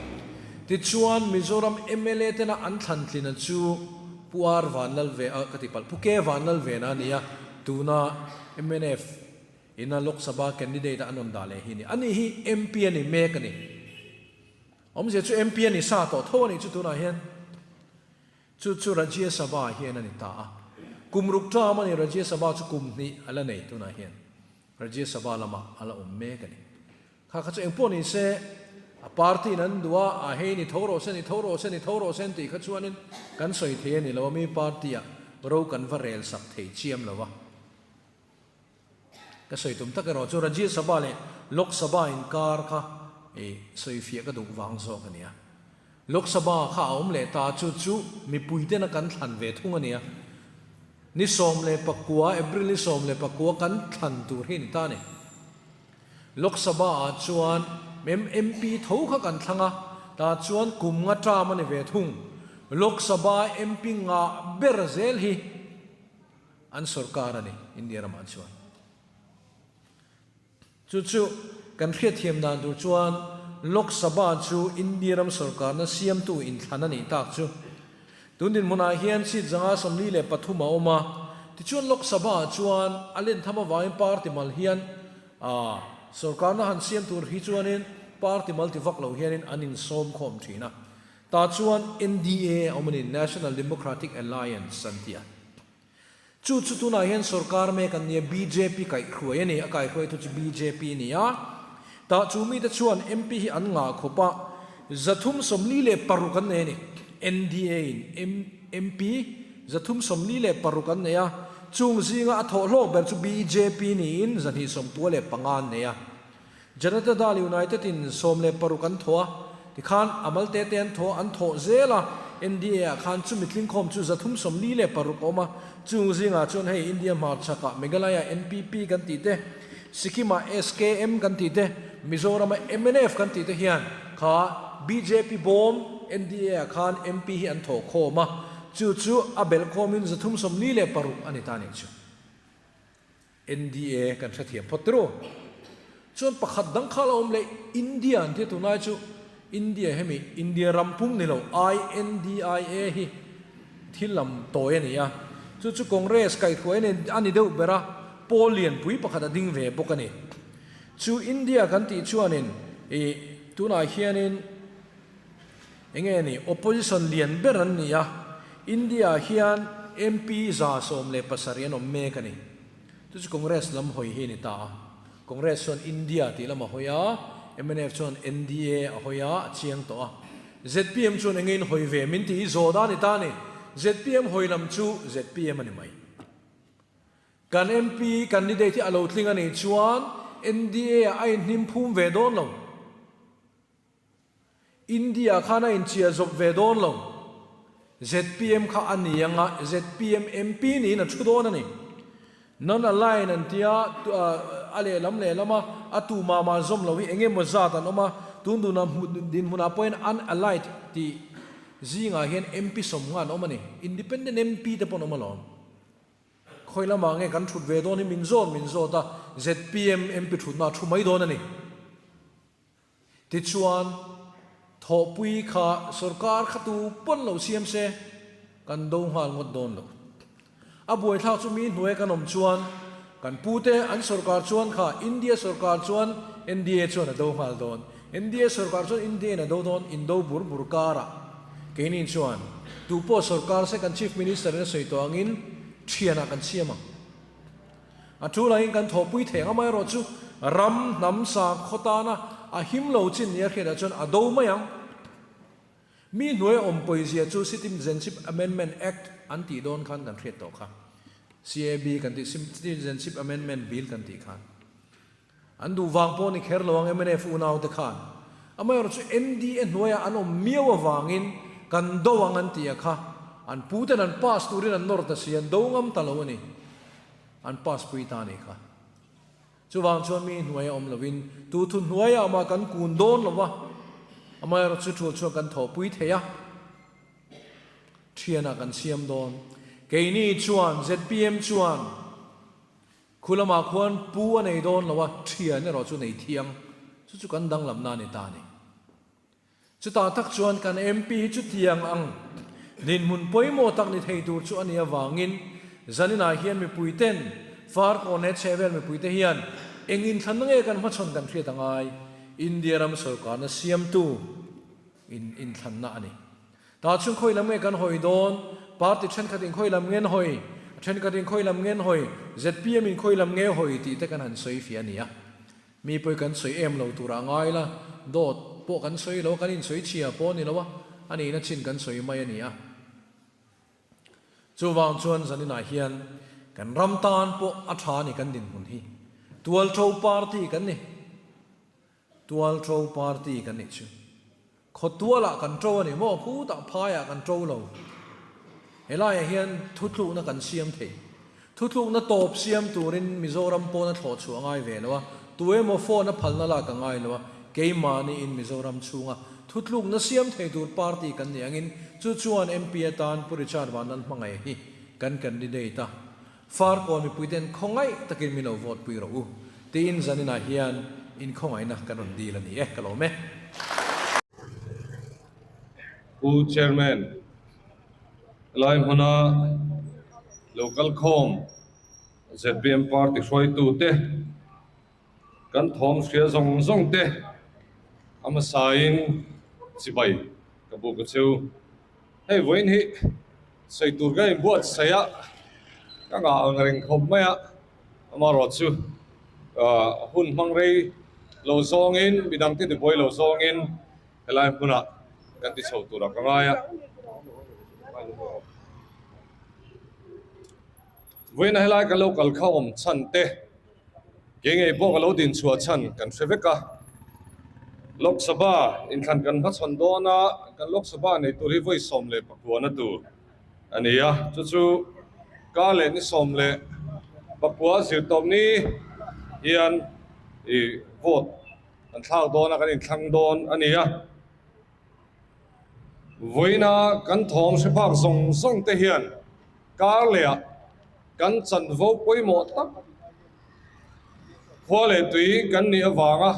Tichuan Mizoram mla tena an thlan tlina chu Pu R Vanlalve a ka ti palh, Pu K Vanlalvena a ni a, tuna mnf ina Lok Sabha candidate a an rawn dah leh hi a ni. Ani hi MP a ni mek a ni. Awmzia chu MP a ni sa tawh tho a nih chu tunah hian. Chu chu Rajya Sabha hian a ni ta a. Kum ruk ṭam a ni, Rajya Sabha chu kum hnih a la nei tunah hian. Rajya Sabha lamah a la awm mek a ni. Kha kha chu eng pawh ni se, a party in an duh a, a hei ni tho rawh se, ni tho rawh se, ni tho rawh se an tih kha chuanin kan sawi thei a ni lo a, mi party ah ro kan va rel sak thei chiam lo a. Ka sawi tum tak erawh chu Rajya Sabha leh Lok Sabha inkar kha I sawifiah ka duh vang zawk a nia. Lok Sabha kha a awm leh ta chu chu mipui tena kan thlan ve thung a nia. Ni 19, April ni 19 kan thlan tur hi a ni ta a ni. Lok Sabha ah chuan MP tho kha kan thlang a, tah chuan kum nga term a ni ve thung. Lok Sabha MP ngah ber zel hi an sorkar a ni India ramah chuan. Chu chu kan hriatthiam dan tur chuan Lok Sabha chu India ram sorkarna siamtu inthlan a nih tak chu. Tun dinhmunah hian seat 143 a awm a, tichuan Lok Sabha chuan a len tham avangin party mal hian a sorkarna han siam tur hi chuanin party mal ti vak lo hianin an insawm khawm thin a. Tah chuan NDA a awm a ni, National Democratic Alliance an ti a. Chu chu tunah hian sorkar mek an nia, bjp kaihhruai a ni, a kaihhruaitu chu bjp a ni a, tah chu mite chuan MP hi an ngah khawp a, 346 an nei a ni, NDA in MP 346 an nei a, chung zinga a thawhhlawk ber chu bjp niin 295 an nei a. Janata Dal United in 16 an thawh a, tikhan a mal te te an thawh an thawh zel a, NDA ah khan chumi tlingkhawm chu 346 a awm a, chung zingah chuan hei India hmarchhakah Meghalaya NPP kan tih te, Sikkim ah SKM kan tih te, Mizoram ah mnf kan tih te hian kha bjp bawm NDA ah khan MP hi an thawh khawm a, chu chu a belh khawmin 346 a ni ta nih chu. NDA kan hrethiam phawt tiro. Chuan pakhat dang kha la awm leh India an tia tunlai chu India hemi India ram pum ni lo INDIA hi thil lam tawi a ni a. Chu chu Congress kaihhruai a ni deuh ber a, pawl lianpui pakhat a ding ve bawk a ni. Chu India kan tih chuanin ih tunah hianin eng nge ni opposition lian ber an ni a, India ah hian MP 117 an awm mek a ni. Chu chu Congress lam hawi hi a ni ta a, Congress chuan India tih lam a hawi a, mnf chuan NDA a hawi a, a chiang tawh a. Zpm chuan eng nge in hawi ve min tih hi zawh dan a ni ta a ni. Zpm hawi lam chu zpm a ni mai. Kan MP candidate hi a lo tling a nih chuan NDA ah a inhnim phum ve dawn lo. India khan a inchhia zawp ve dawn lo. Zpm kha a ni ang a, zpm MP niin a thu dawn a ni. Non-align an tia, a lehlam lehlam a, a tu mah mah zawm lo hi eng emaw zat an awm a, tun duna dinhmunah pawhin unallied tih zingah hian MP sawmnga an awm a ni. Independent MP te pawh an awm alawm. Khawi lamah nge kan thut ve dawn hi min zawt min zawt a, zpm MP thutna a thu mai dawn a ni. Tichuan, thawhpui kha sorkar kha tu pawn lo siam se, kan do nghal ngawt dawn lo. A buaithlak chu mi hnuai kan awm chuan, kan pute an sorkar chuan kha India sorkar chuan NDA chuan a do nghal dawn. NDA sorkar chuan India in a do dawn, indo bur bur karah keini chuan tu pawh sorkar se kan Chief Minister in a sawi tawh angin thianah kan siam ang. A tul angin kan thawhpui thei ang, amaherawhchu ram hnam sakhaw tana a him lo chin nia hriatah chuan a do mai ang. Mi hnuai awm pawizia chu Citizenship Amendment Act an tih dawn khan kan hriat tawh kha. CAB kan tih Citizenship Amendment Bill kan tih khan. An duh vang pawh ni kher lo ang mnf unaute khan. Amaherawhchu NDA hnuaiah an awm miau avangin kan do ang an tih a kha. An puten an pass turin an nawr ta si, an do ngam ta lo a ni. An pass pui ta a nih kha. Chuvang chuan mi hnuaia awm lovin tu thu hnuaiah mah kan kun dawn lo va, amaherawhchu tul chuan kan thawhpui thei a, thianah kan siam dawn. Keini chuan zpm chuan Khu lamah khuan pu a nei dawn lo a, thian erawh chu nei thiang. Chu chu kan danglamna a ni ta a ni. Chutah tak chuan kan MP hi chutiang ang dinhmun pawimawh tak ni thei tur chu a nih avangin zaninah hian mipuiten Farkawn leh chhehvel mipuite hian eng inthlanna nge kan hmachhawn kan hriat a ngai. India ram sorkarna siamtu in inthlanna a ni. Tah chuan khawi lam nge kan hawi dawn? Party thenkhat in khawi lam nge an hawi? A thenkhat in khawi lam nge an hawi? Zpm in khawi lam nge hawi tih te kan han sawi fiah a ni a. Mi pawi kan sawi em lo turah ngai la, dawt pawh kan sawi lo a, kan insawi chhia pawh a ni lo a, a nihna chin kan sawi mai a ni a. Chuvang chuan zaninah hian kan ram tan pawh a tha a ni kan dinhmun hi. Tualtho party kan ni. Tualṭo party kan nih chu. Khawtualah kan ṭo a ni maw? Khutah phaiah kan ṭo lo. Helaiah hian thutlukna kan siam thei. Thutlukna tawp siam turin Mizoram pawn a thlawh chhuah ngai ve lo a, tu emaw phone a phalna lak a ngai lo a, keimahniin Mizoram chhunga thutlukna siam thei tur party kan nih angin chu chuan MP atan Pu Richard Vanlalhmangaih hi kan candidate a, Farkawn mipuiten khawngaih takin min lo vote pui rawh u tiin zaninah hian inkhawngaihna kan rawn dil a ni e, ka lawm e. Pu Chairman, helai hmuna local khawm zpm party hruaitute kan thawm hria zawng zawng te a hmasain chibai ka buk a cheu. Hei vawiin hi sawi tur ka inbuatsaih a, ka ngah ang reng khawp mai a, amaherawh chu ah hun hmang rei lo zawngin midang te tibuai lo zawngin helai hmunah kan ti chho turah ka ngai a. Vawiin helai kan lo kal kha awm chhan te. Kei ngei pawh ka lo din chhuah chhan kan hre vek a, Lok Sabha inthlan kan hmachhawn dawn a, kan Lok Sabha nei tur hi vawi 19 na tur a ni a, chu chu ka leh ni 19 zirtawp ni hian ih vote kan thlak dawn a, kan inthlang dawn a ni a. Vawiina kan thawm hre phak zawng zawng te hian kar lehah Kan chanvo pawimawh tak khua leh tui kan nih avanga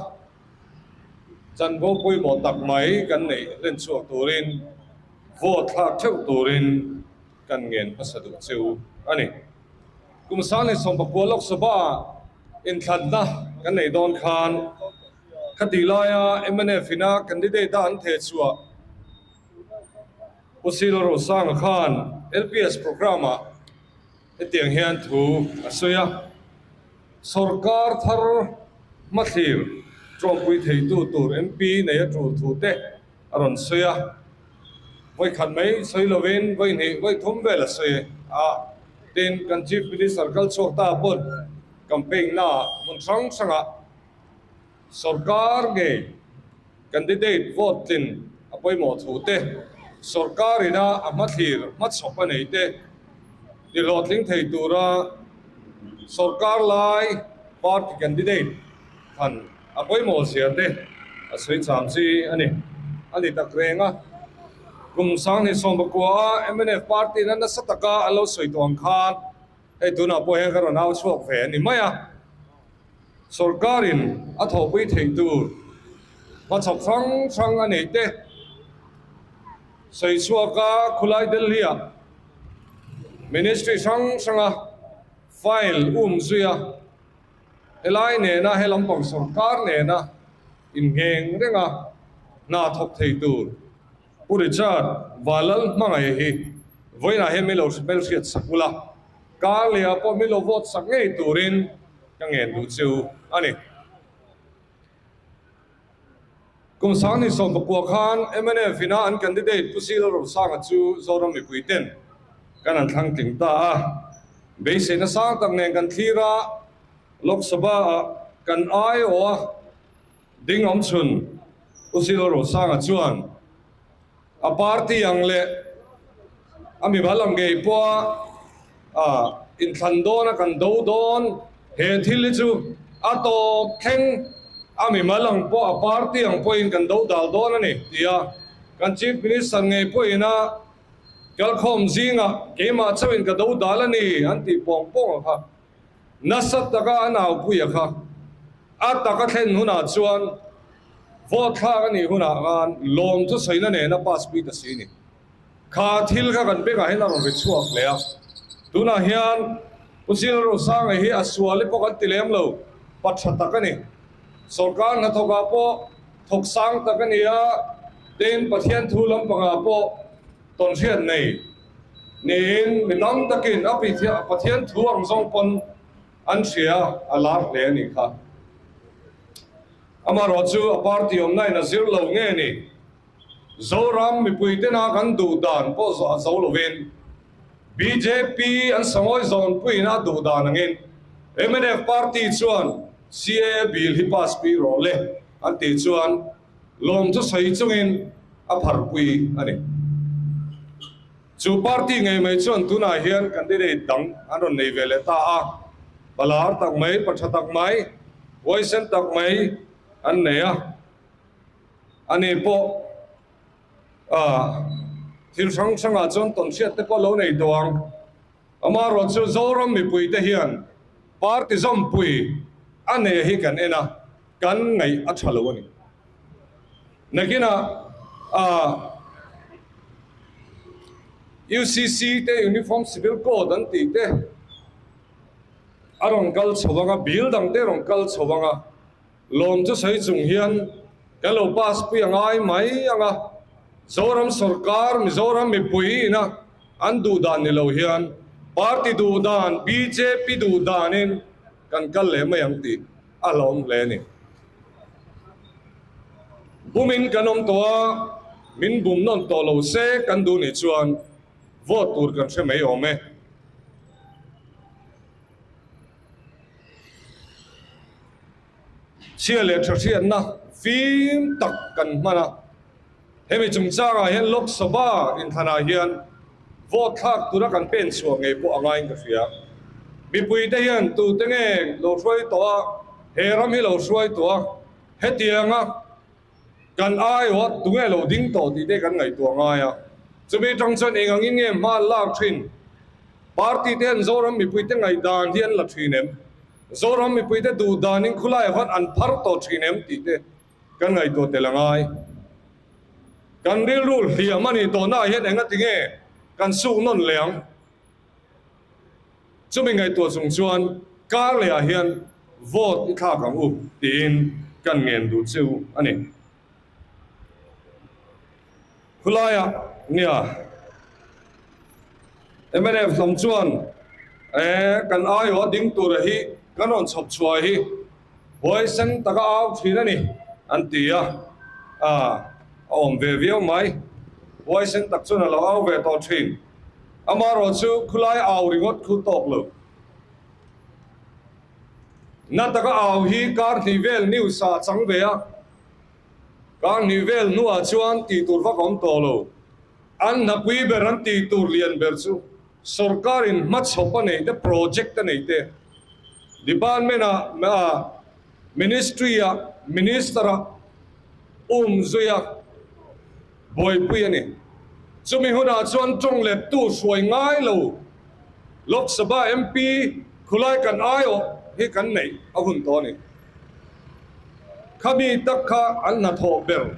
chanvo pawimawh tak mai kan neih hlen chhuak turin vote thlak theuh turin kan ngen hmasa duh cheu a ni. Kum 2019 Lok Sabha inthlanna kan nei dawn khan khatih laia mnf ina candidate a an theh chhuah Pu Silo Rosanga khan LPS programme-ah hetiang hian thu a sawi a, Sorkar thar hmathlir tlawmpui theitu tur MP nei a tul thu te a rawn sawi a, vawi khat mai sawi lovin vawi hnih vawi thum vel a sawi a, tin kan Chief Minister kal chhuak ta pawn campaign naah hmun hrang hrangah Sorkar ngei candidate vote tlin a pawimawh thu te, sorkar ina a hmathlir hmachhawp a nei te ti hlawhtling thei tura sorkar lai party candidate than a pawimawh zia te a sawi cham chi a ni. A ni tak reng a, kum 2019 a mnf party ina nasa taka an lo sawi tawh ang khan hei tunah pawh hian ka rawn au chhuak ve a ni mai a. Sorkarin a thawhpui theih tur hmachhawp hrang hrang a neih te sawi chhuaka khulai Delhi-ah Ministry hrang hranga file um zuia helai nena he lampang sorkar nena inngheng renga hna thawk thei tur Pu Richard Valal hmangaih hi vawiinah hian min lo hmelhriat sak ula, kar lehah pawh min lo vote sak ngei turin ka ngen duh chu a ni. Kum 2019 khan mnf ina an candidate Pu Silo Rosanga chu Zoram mipui ten kan an thlang tling ta a, beiseina sang tak nen kan thlir a, Lok Sabha-ah kan aiawh a, Ding awm chhun Pu Silo Rosanga chuan a party ang leh a mimal ang ngei pawha a inthlan dawn a kan do dawn he thil hi chu a tawp thleng a mimal ang pawh a party ang pawhin kan do dal dawn a ni ti a kan Chief Minister ngei pawhin a kalkhawm zingah keimah chauhin ka do dal a ni an tih pawng pawng ang kha. Nasa taka a naupuia kha a taka thlen hunah chuan vote thlak a nih hunah khan lawm chu saina nena pass pui ta si ni. Kha thil kha kan bengah hian a rawn ri chhuak hle a. Tunah hian Pu Silo Rosanga hi a sual hi pawh kan ti lem lo, pa tha tak a ni. Sorkar hnathawkah pawh thawk sang tak a ni a, tin Pathian thu lampangah pawh tawnhriat nei. Niin mi tam takin a Pathian thu ang zawng pawn an hria a lar hle a nih kha. Amaherawh chu a party awmna in a zir lo nge ni? Zoram mipui tena kan duh dan pawh zawh a zo lovin bjp an sangawi zawnpuiin a duh dan angin mnf party chuan CAA bill hi pass pui rawh le. an tih chuan lawm chu sawi chungin a pharpui a ni. Chu party ngei mai chuan tunah hian candidate dang an rawn nei ve leh ta a, palar tak mai, pa tha tak mai, huaisen tak mai an nei a, ani pawh thil hrang hrangah chuan tawnhriat te pawh lo nei tawh ang. Amaherawhchu chu Zoram mipuite hian party zawmpui a nei hi kan en a, kan ngaih a tha lo a ni. Nakinah UCC te Uniform Civil Code an tih te a rawn kal chho ang a, bill dang te a rawn kal chho ang a, Lawm chu sawi chung hian kan lo pass pui a ngai mai ang a, Zoram sawrkar Mizoram mipui ina an duh dan ni lo hian party duh dan bjp duh danin kan kal leh mai ang tih a hlawm hle a ni. Bumin kan awm tawh a, min bum nawn tawh lo se kan duh nih chuan vote tur kan hre mai awm e. Chhia leh tha hriatna fim tak kan hman a, hemi chungchangah hian Lok Sabha inthlanah hian vote thlak tura kan pen chhuah ngei pawh a ngaiin ka hria. Mipuite hian tute nge lo hruai tawh a, he ram hi lo hruai tawh a, hetianga Kan aiawh tunge lo ding tawh tih te kan ngaihtuah ngai a, chumi atang chuan eng angin nge hma an lak thin? Party te hian Zoram mipuite ngaihdan hi an la thin em? Zoram mipuite duh danin khulai vat an phar tawh thin em tih te kan ngaihtuah tel a ngai. Kan rilru hliam a nih tawhnaah hian engati nge kan suk nawn leh ang? Chumi ngaihtuah chung chuan kar lehah hian vote i thlak ang u tiin kan ngen duh che u a ni. Khulaiah nia mnf lam chuan eh kan aiawh a ding tura hi kan rawn chhawp chhuah hi huaisen taka au thin a ni an ti a, a awm ve viau mai. Huaisen tak chuan a lo au ve tawh thin. Amaherawh chu khulai au ringawt khu tawk lo. Na taka au hi kar hnih vel news ah a chang ve a, kar hnih vel hnuah chuan tih tur vak a awm tawh lo. An hnapui ber an tih tur lian ber chu sorkarin hmachhawp a neih te, project a neih te, department ah, ministry ah, minister ah umzui a, buaipui a ni. Chumi hunah chuan tawng lettu hruai ngai lo Lok Sabha MP khulai kan aiawh hi kan neih a hun tawh a ni. Khami tak kha an hnathawh ber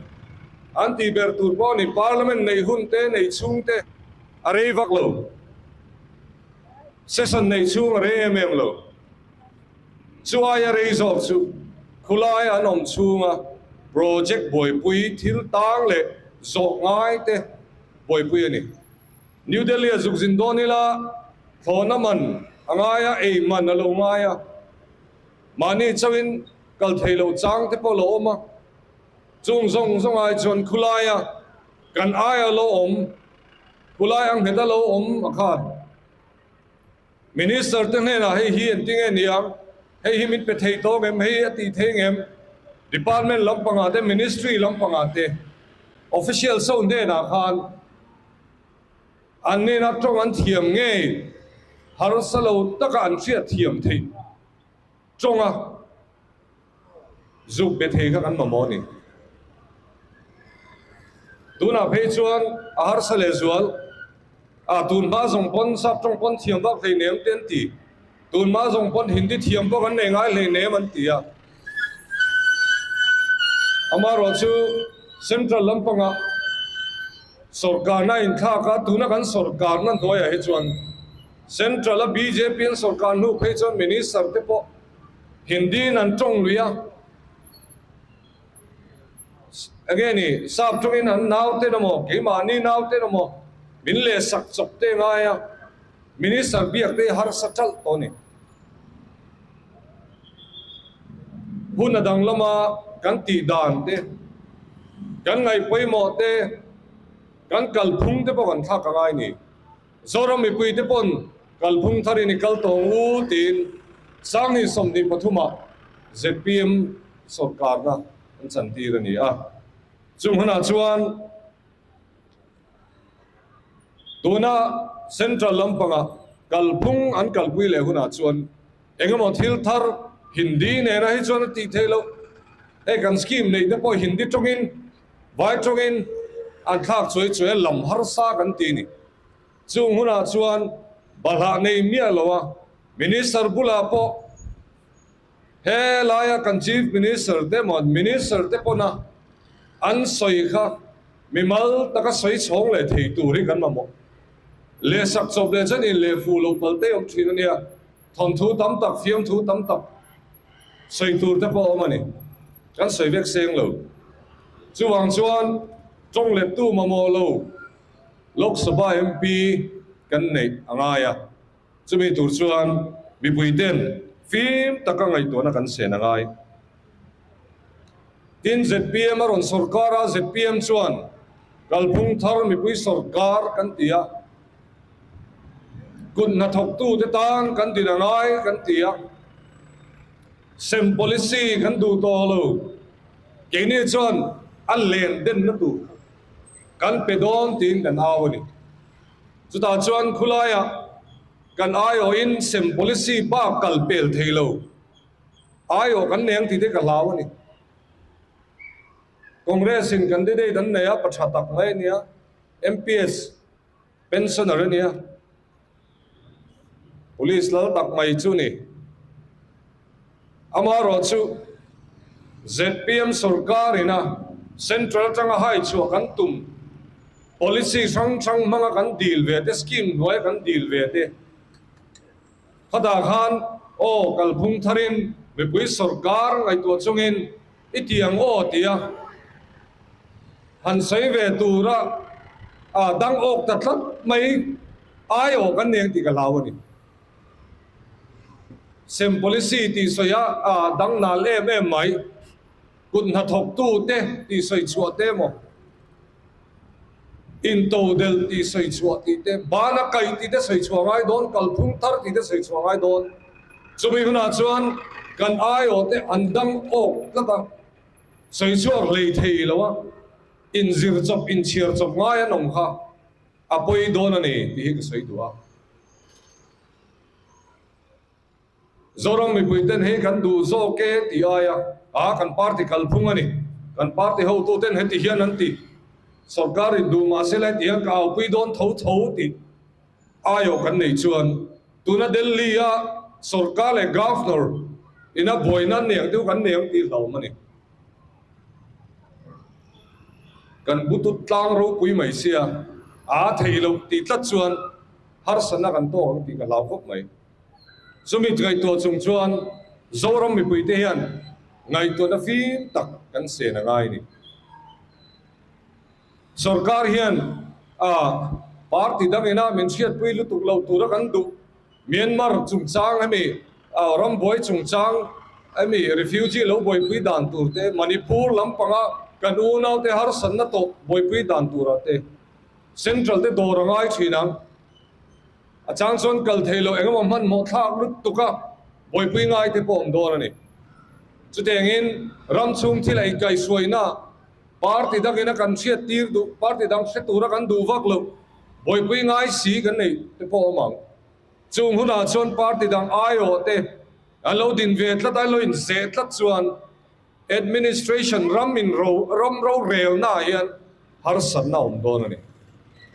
an tih ber tur pawh a ni. Parliament neih hun te, neih chhung te a rei vak lo. Session neih chhung a rei em em lo. Chu aia rei zawk chu khulai an awm chhunga project buaipui thil tang leh zawh ngai te buaipui a ni. New Delhi a zuk zin dawn ila thlawhna man a ngai a, ei man a lo ngai a, mahni chauhin kal thei loh chang te pawh a lo awm a, chung zawng zawng ai chuan khulaia kan aia lo awm, khulai ang nghet a lo awm a khan. Minister te hnenah hei hi engti nge ni ang, hei hi min pe thei tawk em, hei hi a tih thei ngem, Department lampangah te, Ministry lampangah te, Officials ho hnenah khan an hnena tawng an thiam ngei, harsa lo taka an hriat thiam theih tawnga zuk be thei kha kan mamawh a ni. Tunah phei chuan a harsa leh zual a, tun hma zawng pawn sap tawng pawn thiam vak hleinem te an ti, tun hma zawng pawn Hindi thiam pawh kan nei ngai hleinem an ti a. Amaherawh chu Central lampangah sawrkarna a inthlak a, tuna kan sawrkarna hnuaiah hi chuan Central a bjp an sawrkar hnu phei chuan Minister te pawh Hindi in an tawng lui a, enge ni sap tawngin an nau ten emaw keimahni nau ten emaw min leh sak chawp te ngai a, Minister biak te harsa talh tawh a ni. Hun a dang lama kan tih dan te, kan ngaihpawimawh te, kan kalphung te pawh kan thlak a ngai ni. Zoram mipuite pawn kalphung tharin i kal tawng u tiin 2023 ah zpm sawrkarna an chantir a ni a. Chung hunah chuan tuna Central lampanga kalphung an kalpui leh hunah chuan engemaw thil thar Hindi nena hi chuan a tih theih loh. Hei kan scheme neih te pawh Hindi tawngin, Vai tawngin an thlak chuai chuai a, lam harsa kan ti a ni. Chung hunah chuan balhah nei miah lo a, Minister bulah pawh he laia kan Chief Minister te emaw Minister te pawna an sawi kha mimal taka sawi chhawng leh thei tur hi kan mamawh. Lehsak chawp leh chuan inlehfuh loh pal te awm thin a nia, thawnthu tam tak, fiamthu tam tak sawi tur te pawh a awm a ni. Kan sawi vek seng lo. Chuvang chuan tawng lettu mamawh lo Lok Sabha MP kan neih a ngai a. Chumi tur chuan mipui ten fim taka ngaihtuahna kan sen a ngai. Tin, zpm a rawn sawrkar a, zpm chuan kalphung thar mipui sawrkar kan ti a, kut hnathawktute tan kan din a ngai kan ti a, sem policy kan duh tawh lo, keini chuan a len denna tur kan pe dawn tiin kan au a ni. Chutah chuan khulaiah kan aiawhin sem policy bak kal pel thei lo, aiawh kan nei ang tih te ka hlau a ni. Congress in candidate an nei a, pa tha tak mai a nia, MPS pensioner a nia, Police lal tak mai chu ni. Amaherawhchu zpm sorkar ina Central atanga hai chhuah kan tum policy hrang hrang hmanga kan dil ve te, scheme hnuaia kan dil ve te khatah khan aw kalphung tharin mipui sorkar ngaihtuah chungin i ti ang aw tia han sawi ve tura a dang awk ta tlat mai ai aw kan nei ang tih ka hlau a ni. Sem policy tih sawi a a dang nal em em mai. Kut hnathawktu te tih sawi chhuah te emaw, intodelh tih sawi chhuah tih te, bana kaih tih te sawi chhuah ngai dawn, kalphung thar tih te sawi chhuah ngai dawn. Chumi hunah chuan kan aiawh te an dang awk tlat a, sawi chhuak hlei thei lo a, inzir chawp, inchhiar chawp ngai an awm kha a pawi dawn a ni tih hi ka sawi duh a. Zoram mipuiten hei kan duh zawk e tih aia a kan party kalphung a ni. Kan party hotuten heti hian an ti. Sorkar in duh mah se la heti hian ka aupui dawn tho tho tih aiawh kan nei chuan tuna Delhi a sorkar leh Governor ina buaina an nei ang deuh kan nei ang tih hlauhawm a ni. Kan butut tlang ropui mai sia a theih loh tih tlat chuan harsatna kan tawk ang tih ka hlau khawp mai. Chumi ngaihtuah chung chuan Zoram mipuite hian ngaihtuahna fim tak kan sen a ngai a ni. Sorkar hian a party dangina min hriatpui lutuk lo tura kan duh Myanmar chungchang hemi rambuai chungchang hemi refugee lo buaipui dan tur te, Manipur lampanga kan unaute harsatna tawh buaipui dan turah te Central te dawr a ngai thin ang. A chang chuan kal thei loh engemaw hmanhmawh thlak lutuk a buaipui ngai te pawh awm dawn a ni. Chutiangin ram chhung thil ei kaihhruaina party dangin a kan hriat tir duh, party dang hre tura kan duh vak loh buaipui ngai si kan neih te pawh awm ang. Chung hunah chuan party dang aiawh te an lo din ve tlat a, an lo inzeh tlat chuan Administration ram in ro ram rorelna ah hian harsatna a awm dawn a ni.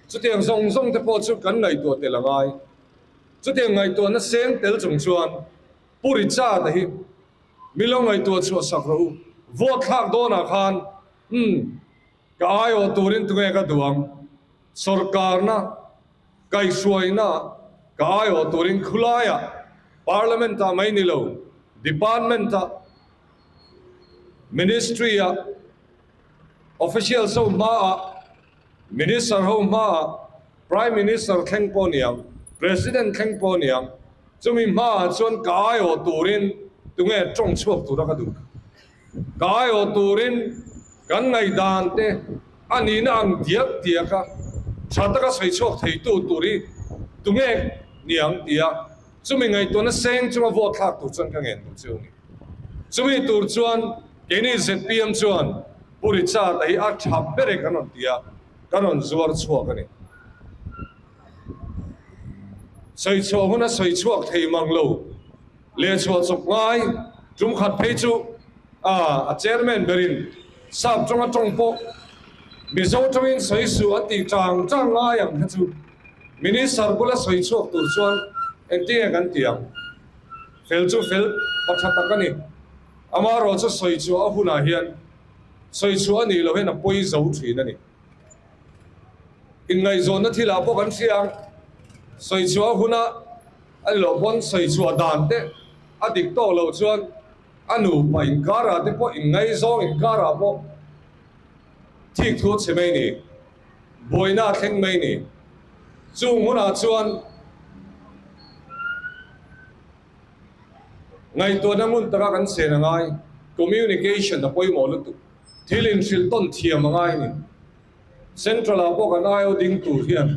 Chutiang zawng zawng te pawh chu kan ngaihtuah tel a ngai. Chutiang ngaihtuahna seng tel chung chuan Pu Richard-a hi mi lo ngaihtuah chhuah sak rawh u. Vote thlak dawnah khan umm ka aiawh turin tunge ka duh ang? Sorkarna kaihhruaina ka aiawh turin khulaiah Parliament-ah mai ni lo Department-ah Ministry ah Officials ho hmaah, Minister ho hmaah, Prime Minister thleng pawh ni ang, President thleng pawh ni ang, chumi hmaah chuan ka aiawh turin tunge tawng chhuak tura ka duh. Ka aiawh turin kan ngaihdan te a nihna ang diak diak a, tha taka sawi chhuak theitu tur hi tunge ni ang tia chumi ngaihtuahna seng chunga vote thlak tur chuan ka ngen duh chu a ni. Chumi tur chuan. Keini zpm chuan Pu Richard-a hi a tha ber e kan rawn ti a, kan rawn zuar chhuak a ni. Sawi chhuah huna sawi chhuak thei mang lo leh chhuah chawp ngai tum khat phei chu a chairman berin sap tawnga tawng pawh Mizo tawngin sawi suh an tih chang chang ngai ang kha chu Minister bula sawi chhuak tur chuan engtinge kan ti ang? Fel chu fel patha tak a ni. Amaherawh chu sawi chhuah a hunah hian sawi chhuah a nih loh hian a pawi zo thin a ni. Inngaihzawnna thilah pawh kan hria ang, sawi chhuah a huna a ni loh pawn sawi chhuah dan te a dik tawk loh chuan a nupa inkarah te pawh inngaizawng inkarah pawh thik thu a chhe mai ni, buaina a thleng mai ni. Chung hunah chuan ngaihtuahna ngun taka kan chen a ngai, communication a pawimawh lutuk. Thil inhrilh tawn thiam a ngai a ni. Central ah pawh kan aio ding tur hian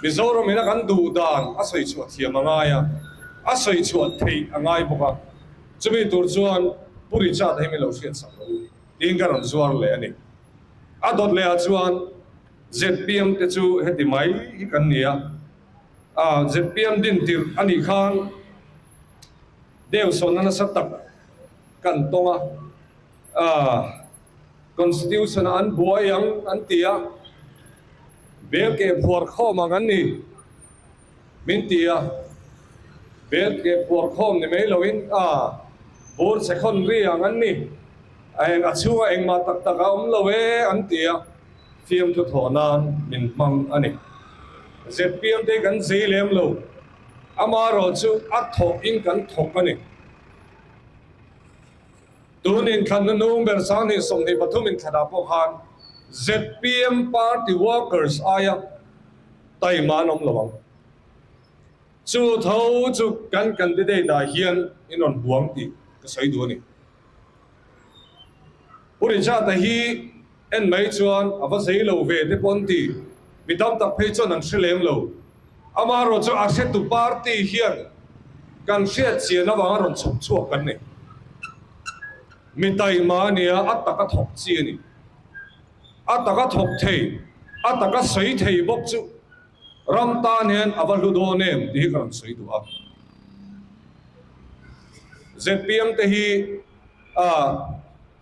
Mizoram ina kan duh dan a sawi chhuah thiam a ngai a, a sawi chhuah theih a ngai bawk a. Chumi tur chuan Pu Richard-a hi min lo hriat sak lo u tiin ka rawn zuar leh a ni. A dawt leh ah chuan zpm te chu heti mai hi kan ni a, zpm din tirh a nih khan deuhsawhna nasa tak kan tawng a. Constitution ah an buai ang an ti a, bel keh phuar khawm ang an ni min ti a, bel keh phuar khawm ni mai loin bur chhe khawn ri ang an ni, eng a chhungah engmah tak tak a awm lo e an ti a, fiamthu thawh nan min hmang a ni. Zpm te kan zei lem lo, amaherawhchu a thawh in kan thawk a ni. Tun inthlanna nung ber 2023 inthlanah pawh khan zpm party workers aia taima an awm lo ang. Chu tho chu kan candidate ah hian in rawn buang tih ka sawi duh a ni. Pu Richard-a hi en mai chuan a va zei lo ve te pawh an ti. Mi tam tak phei chuan an hre lem lo. Amaherawhchu a hretu party hian kan hriat chian avanga rawn chhawp chhuak kan ni. Mi taima a nia, a taka thawk chi a ni. A taka thawk thei, a taka sawi thei bawk chu ram tan hian a va hlu dawn em tih hi ka rawn sawi duh a. Zpm te hi a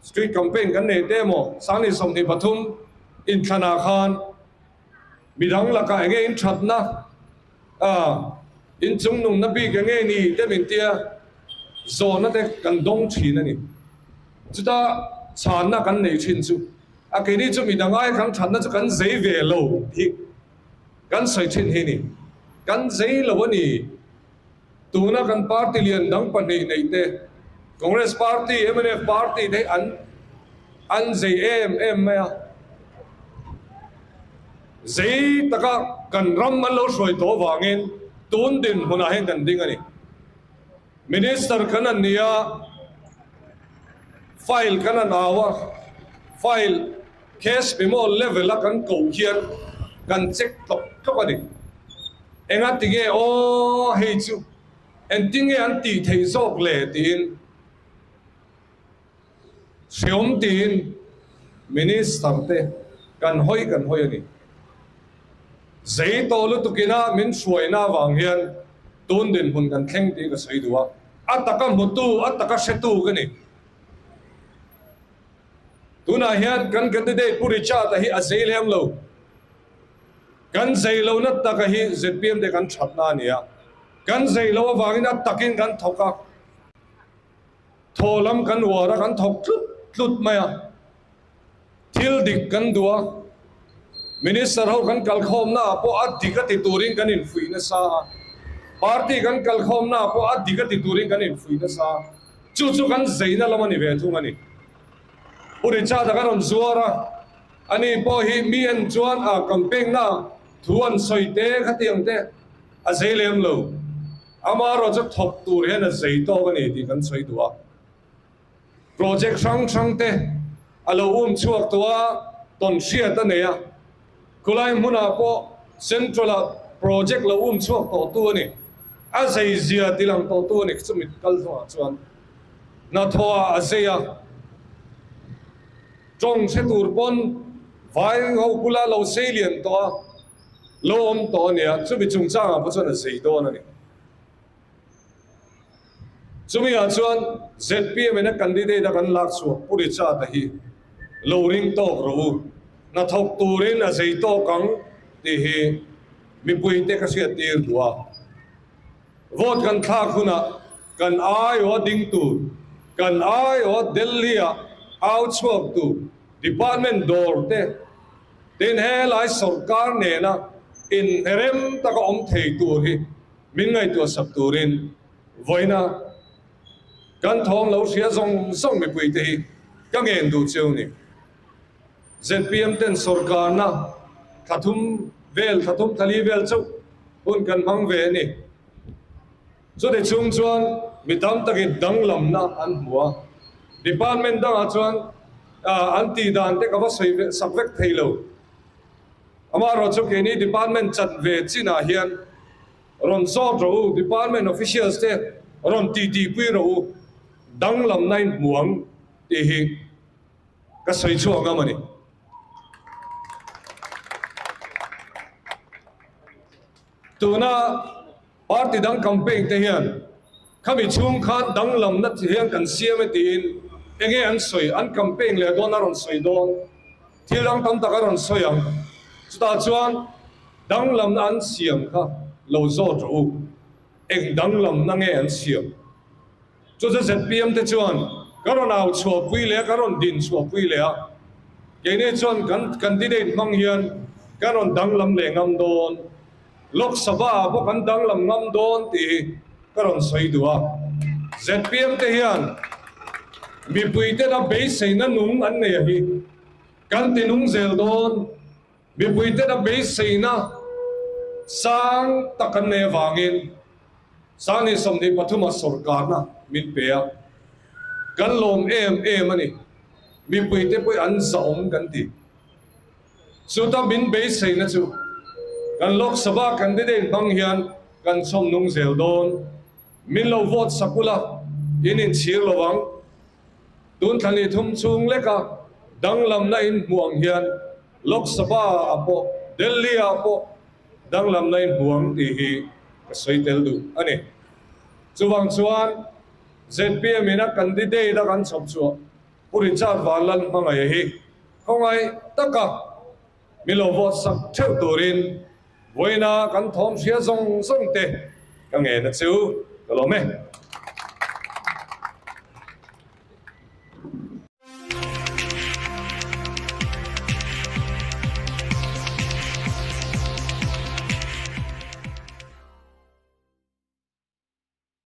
street campaign kan nei te emaw 2023 inthlanah khan midang lakah enge inthatna a inchungnungna bik enge ni te min tia zawhna te kan dawng thin a ni. Chuta chhanna kan nei thin chu a keini chu midang aia kan thatna chu kan zei ve lo tih kan sawi thin hi ni. Kan zei lo a ni. Tuna kan party lian dang pahnih neih te, Congress party, mnf party te hi an an zei em em mai a. Zei taka kan ram an lo hruai tawh avangin tun dinhmunah hian kan ding a ni. Minister kan an ni a, file kan an au a, file case memo level a kan koh hian kan check tlawk tlawk a ni. Enga ti nge aw hei chu engtin nge an tih theih zawk le tiin hreawm tiin Minister te kan hawi kan hawi a ni. Zei tawh lutuk ina min hruaina avang hian tun dinhmun kan thleng tih ka sawi duh a, a taka hmutu, a taka hretu ka ni. Tunah hian kan candidate Pu Richard-a hi a zei lem lo. Kan zei lohna taka hi zpm te kan thatna a ni a, kan zei loh avangin a takin kan thawk a, thaw lam kan uar a, kan thawk tlut tlut mai a, thil dik kan duh a, Minister ho kan kalkhawmna ah pawh a dik a ti turin kan infuih nasa a, Party kan kalkhawmna ah pawh a dik a ti turin kan infuih nasa a, chu chu kan zeina lam a ni ve thung a ni. Pu Richard-a kan rawn zuar a. Ani pawh hi mi en chuan a campaign na thu an sawi te khatiang te a zei lem lo. Amaherawhchu chu thawk tur hian a zei tawk a ni tih kan sawi duh a. Project hrang hrang te a lo um chhuak tawh a, tawn hriat a nei a. Khulai hmunah pawh Central ah project lo um chhuak tawh tu a ni. A zei zia ti lang tawh tu a ni chumi kal hlawhah chuan. Hnathawhah a zei a. Tawng hre tur pawn vai ho bula lo sei lian tawh a, lo awm tawh a nia, chumi chungchangah pawh chuan a zei dawn a ni. Chumi ah chuan zpm in a candidate a kan lak chhuah Pu Richard-a hi lo ring tawk rawh u, hnathawk turin a zei tawk ang tih hi mipuite ka hriattir duh a. Vote kan thlak hunah kan aiawh ding tur, kan aiawh Delhi-ah au chhuak tur department dawr te tin helai sawrkar nena inherem taka awm thei tur hi min ngaihtuah sak turin vawiina kan thawm lo hria zawng zawng mipuite hi ka ngen duh cheu ni. Zpm ten sawrkarna thla thum vel, thla thum thla li vel chauh hun kan hmang ve a ni. Chuti chhung chuan mi tam takin danglamna an hmu a, department dangah chuan an tih dan te ka va sawi sak vek thei lo. Amaherawh chu keini department chat ve chinah hian rawn zawt rawh u, department officials te rawn titipui rawh u, danglamna in hmu ang tih hi ka sawi chhuak ngam a ni. Tuna party dang campaign te hian khami chhung khan danglamna chi hian kan siam e tiin enge an sawi, an campaign leh dawn a rawn sawi dawn, thil dang tam tak a rawn sawi ang. Chutah chuan danglamna an siam kha lo zawt rawh u, eng danglamna nge an siam? Chu chu zpm te chuan ka rawn au chhuahpui leh a, ka rawn din chhuahpui leh a. Keini chuan kan candidate hmang hian kan rawn danglam leh ngam dawn, Lok Sabha ah pawh kan danglam ngam dawn tih hi ka rawn sawi duh a. Zpm te hian mipui tena beiseina nung an nei a hi kan ti nung zel dawn. Mipui tena beiseina sang tak an nei avangin Sangni 23 ah sawrkarna min pe a, kan lawm em em a ni. Mipuite pawh an zahawm kan ti. Chuta min beiseina chu kan Lok Sabha candidate hmang hian kan chhawm nung zel dawn. Min lo vote sak ula, in inchhir lo ang. Tun thla ni thum chhung leka danglamna in hmuh ang hian Lok Sabha ah pawh, Delhi ah pawh danglamna in hmu ang tih hi ka sawi tel duh a ni. Chuvang chuan zpm in a candidate a kan chhawp chhuah Pu Richard Vanlan hmangaih hi khawngaih taka mi lo vote sak theuh turin vawiina kan thawm hria zawng zawng te ka ngen a chu ka lawm e.